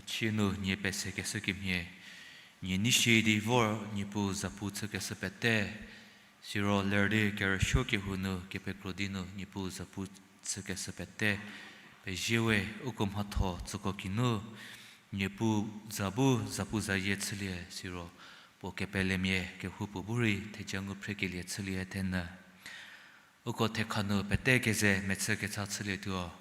Chie nu nie pesekeshü kemhie, nie nei shie di vor Niepuu zapu chükeshü pete, siro ler di kerüsuo kehou nu kepekro di nu Niepuu zapu chükeshü pete, pezie we. Uko mhatho tsüko kinu, Niepuu za bu zapu zayie chülie siro, puo kepelemia kehoupuo bu rei theja ngu phrekelie chülie thenyü. Uko thekha nu pete keze mechü kecha chülietuo.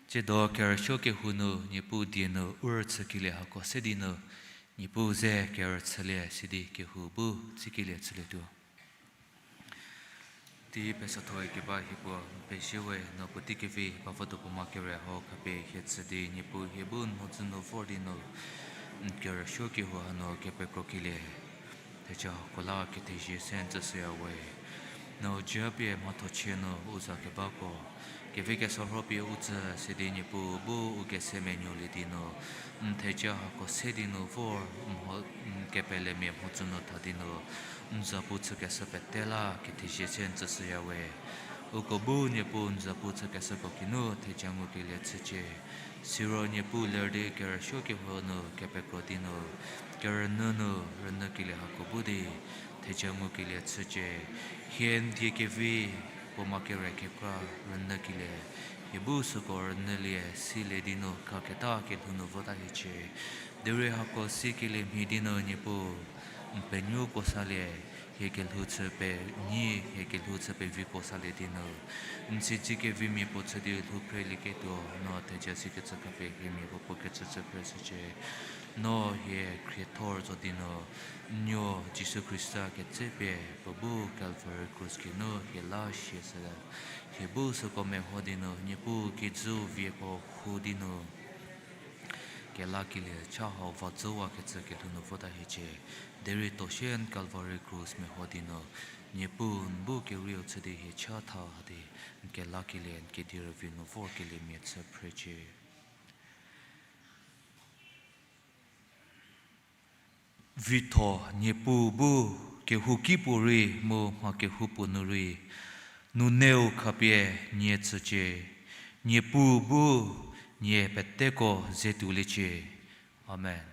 Tsiedo kerüsuo kehou nu Niepuu die nu u rüchükelie hako se di nu, Niepuu ze kerüchülie sidi kehou bu tsikelie chülietuo. Tei pesathoe keba hie puo n pezie we, no puotei kevi ba votuo puo ma kere hau khapie hie tsü di Niepuu hie bu n mhodzü nu vor di nu, n kerüsuo kehou hanu kepekrokelie theja hako la kethezie se n tsüshüya we. No japie mhathochie nu u za kebako, kevi kesorho pie u tsü sidi Niepuu bu u kese menuolie di nu, n theja hako se di nu vor n kepelemia mhodzü nu tha di nu, n zapu chükeshü pete la kethezie se n tsüshüya we. Uko bu Niepuu n zapu chükeshüko kinu theja ngukelie chücie. Siro Niepuu ler di kerüsuo kehou nu kepekro di nu, kerünyü nu rünyükelie hako bu di theja ngukelie chücie. Hie n die kevi puo ma kere kekra rünyükelie, hie bu süko rünyülie silie di nu khaketa kelhou nu vota hiecie. Derei hako sikelie mhie di nu Niepuu, n penuoko salie, hie kelhou chü penyi, hie kelhou chü peviko salie di nu, n siedzi kevimia puo chü di lhou phrelieketuo, no theja sikecü khapie hie mia puo puo kecü chü phreshücie. No hie khriethor zo di nu, n nuo Jisu Khrista ketsepie puo bu Calvary krus geinu hie la siashü, hie bu süko meho di nu Niepuu kijü vieko hu di nu kelakelie cha hau va zowakecü kelhou nu vota hiecie. Derei tosie n Calvary krus meho di nu, Niepuu n bu kerieu chü di hie chatha di n kelakelie n kedi rüvi nu vorkeliemia chü phrecie. Vitho Niepuu bu kehouki puorei mu mha kehoupuo nu rei, nuneu khapie nie tsücie, Niepuu bu nie peteko ze tuoliecie. Amen.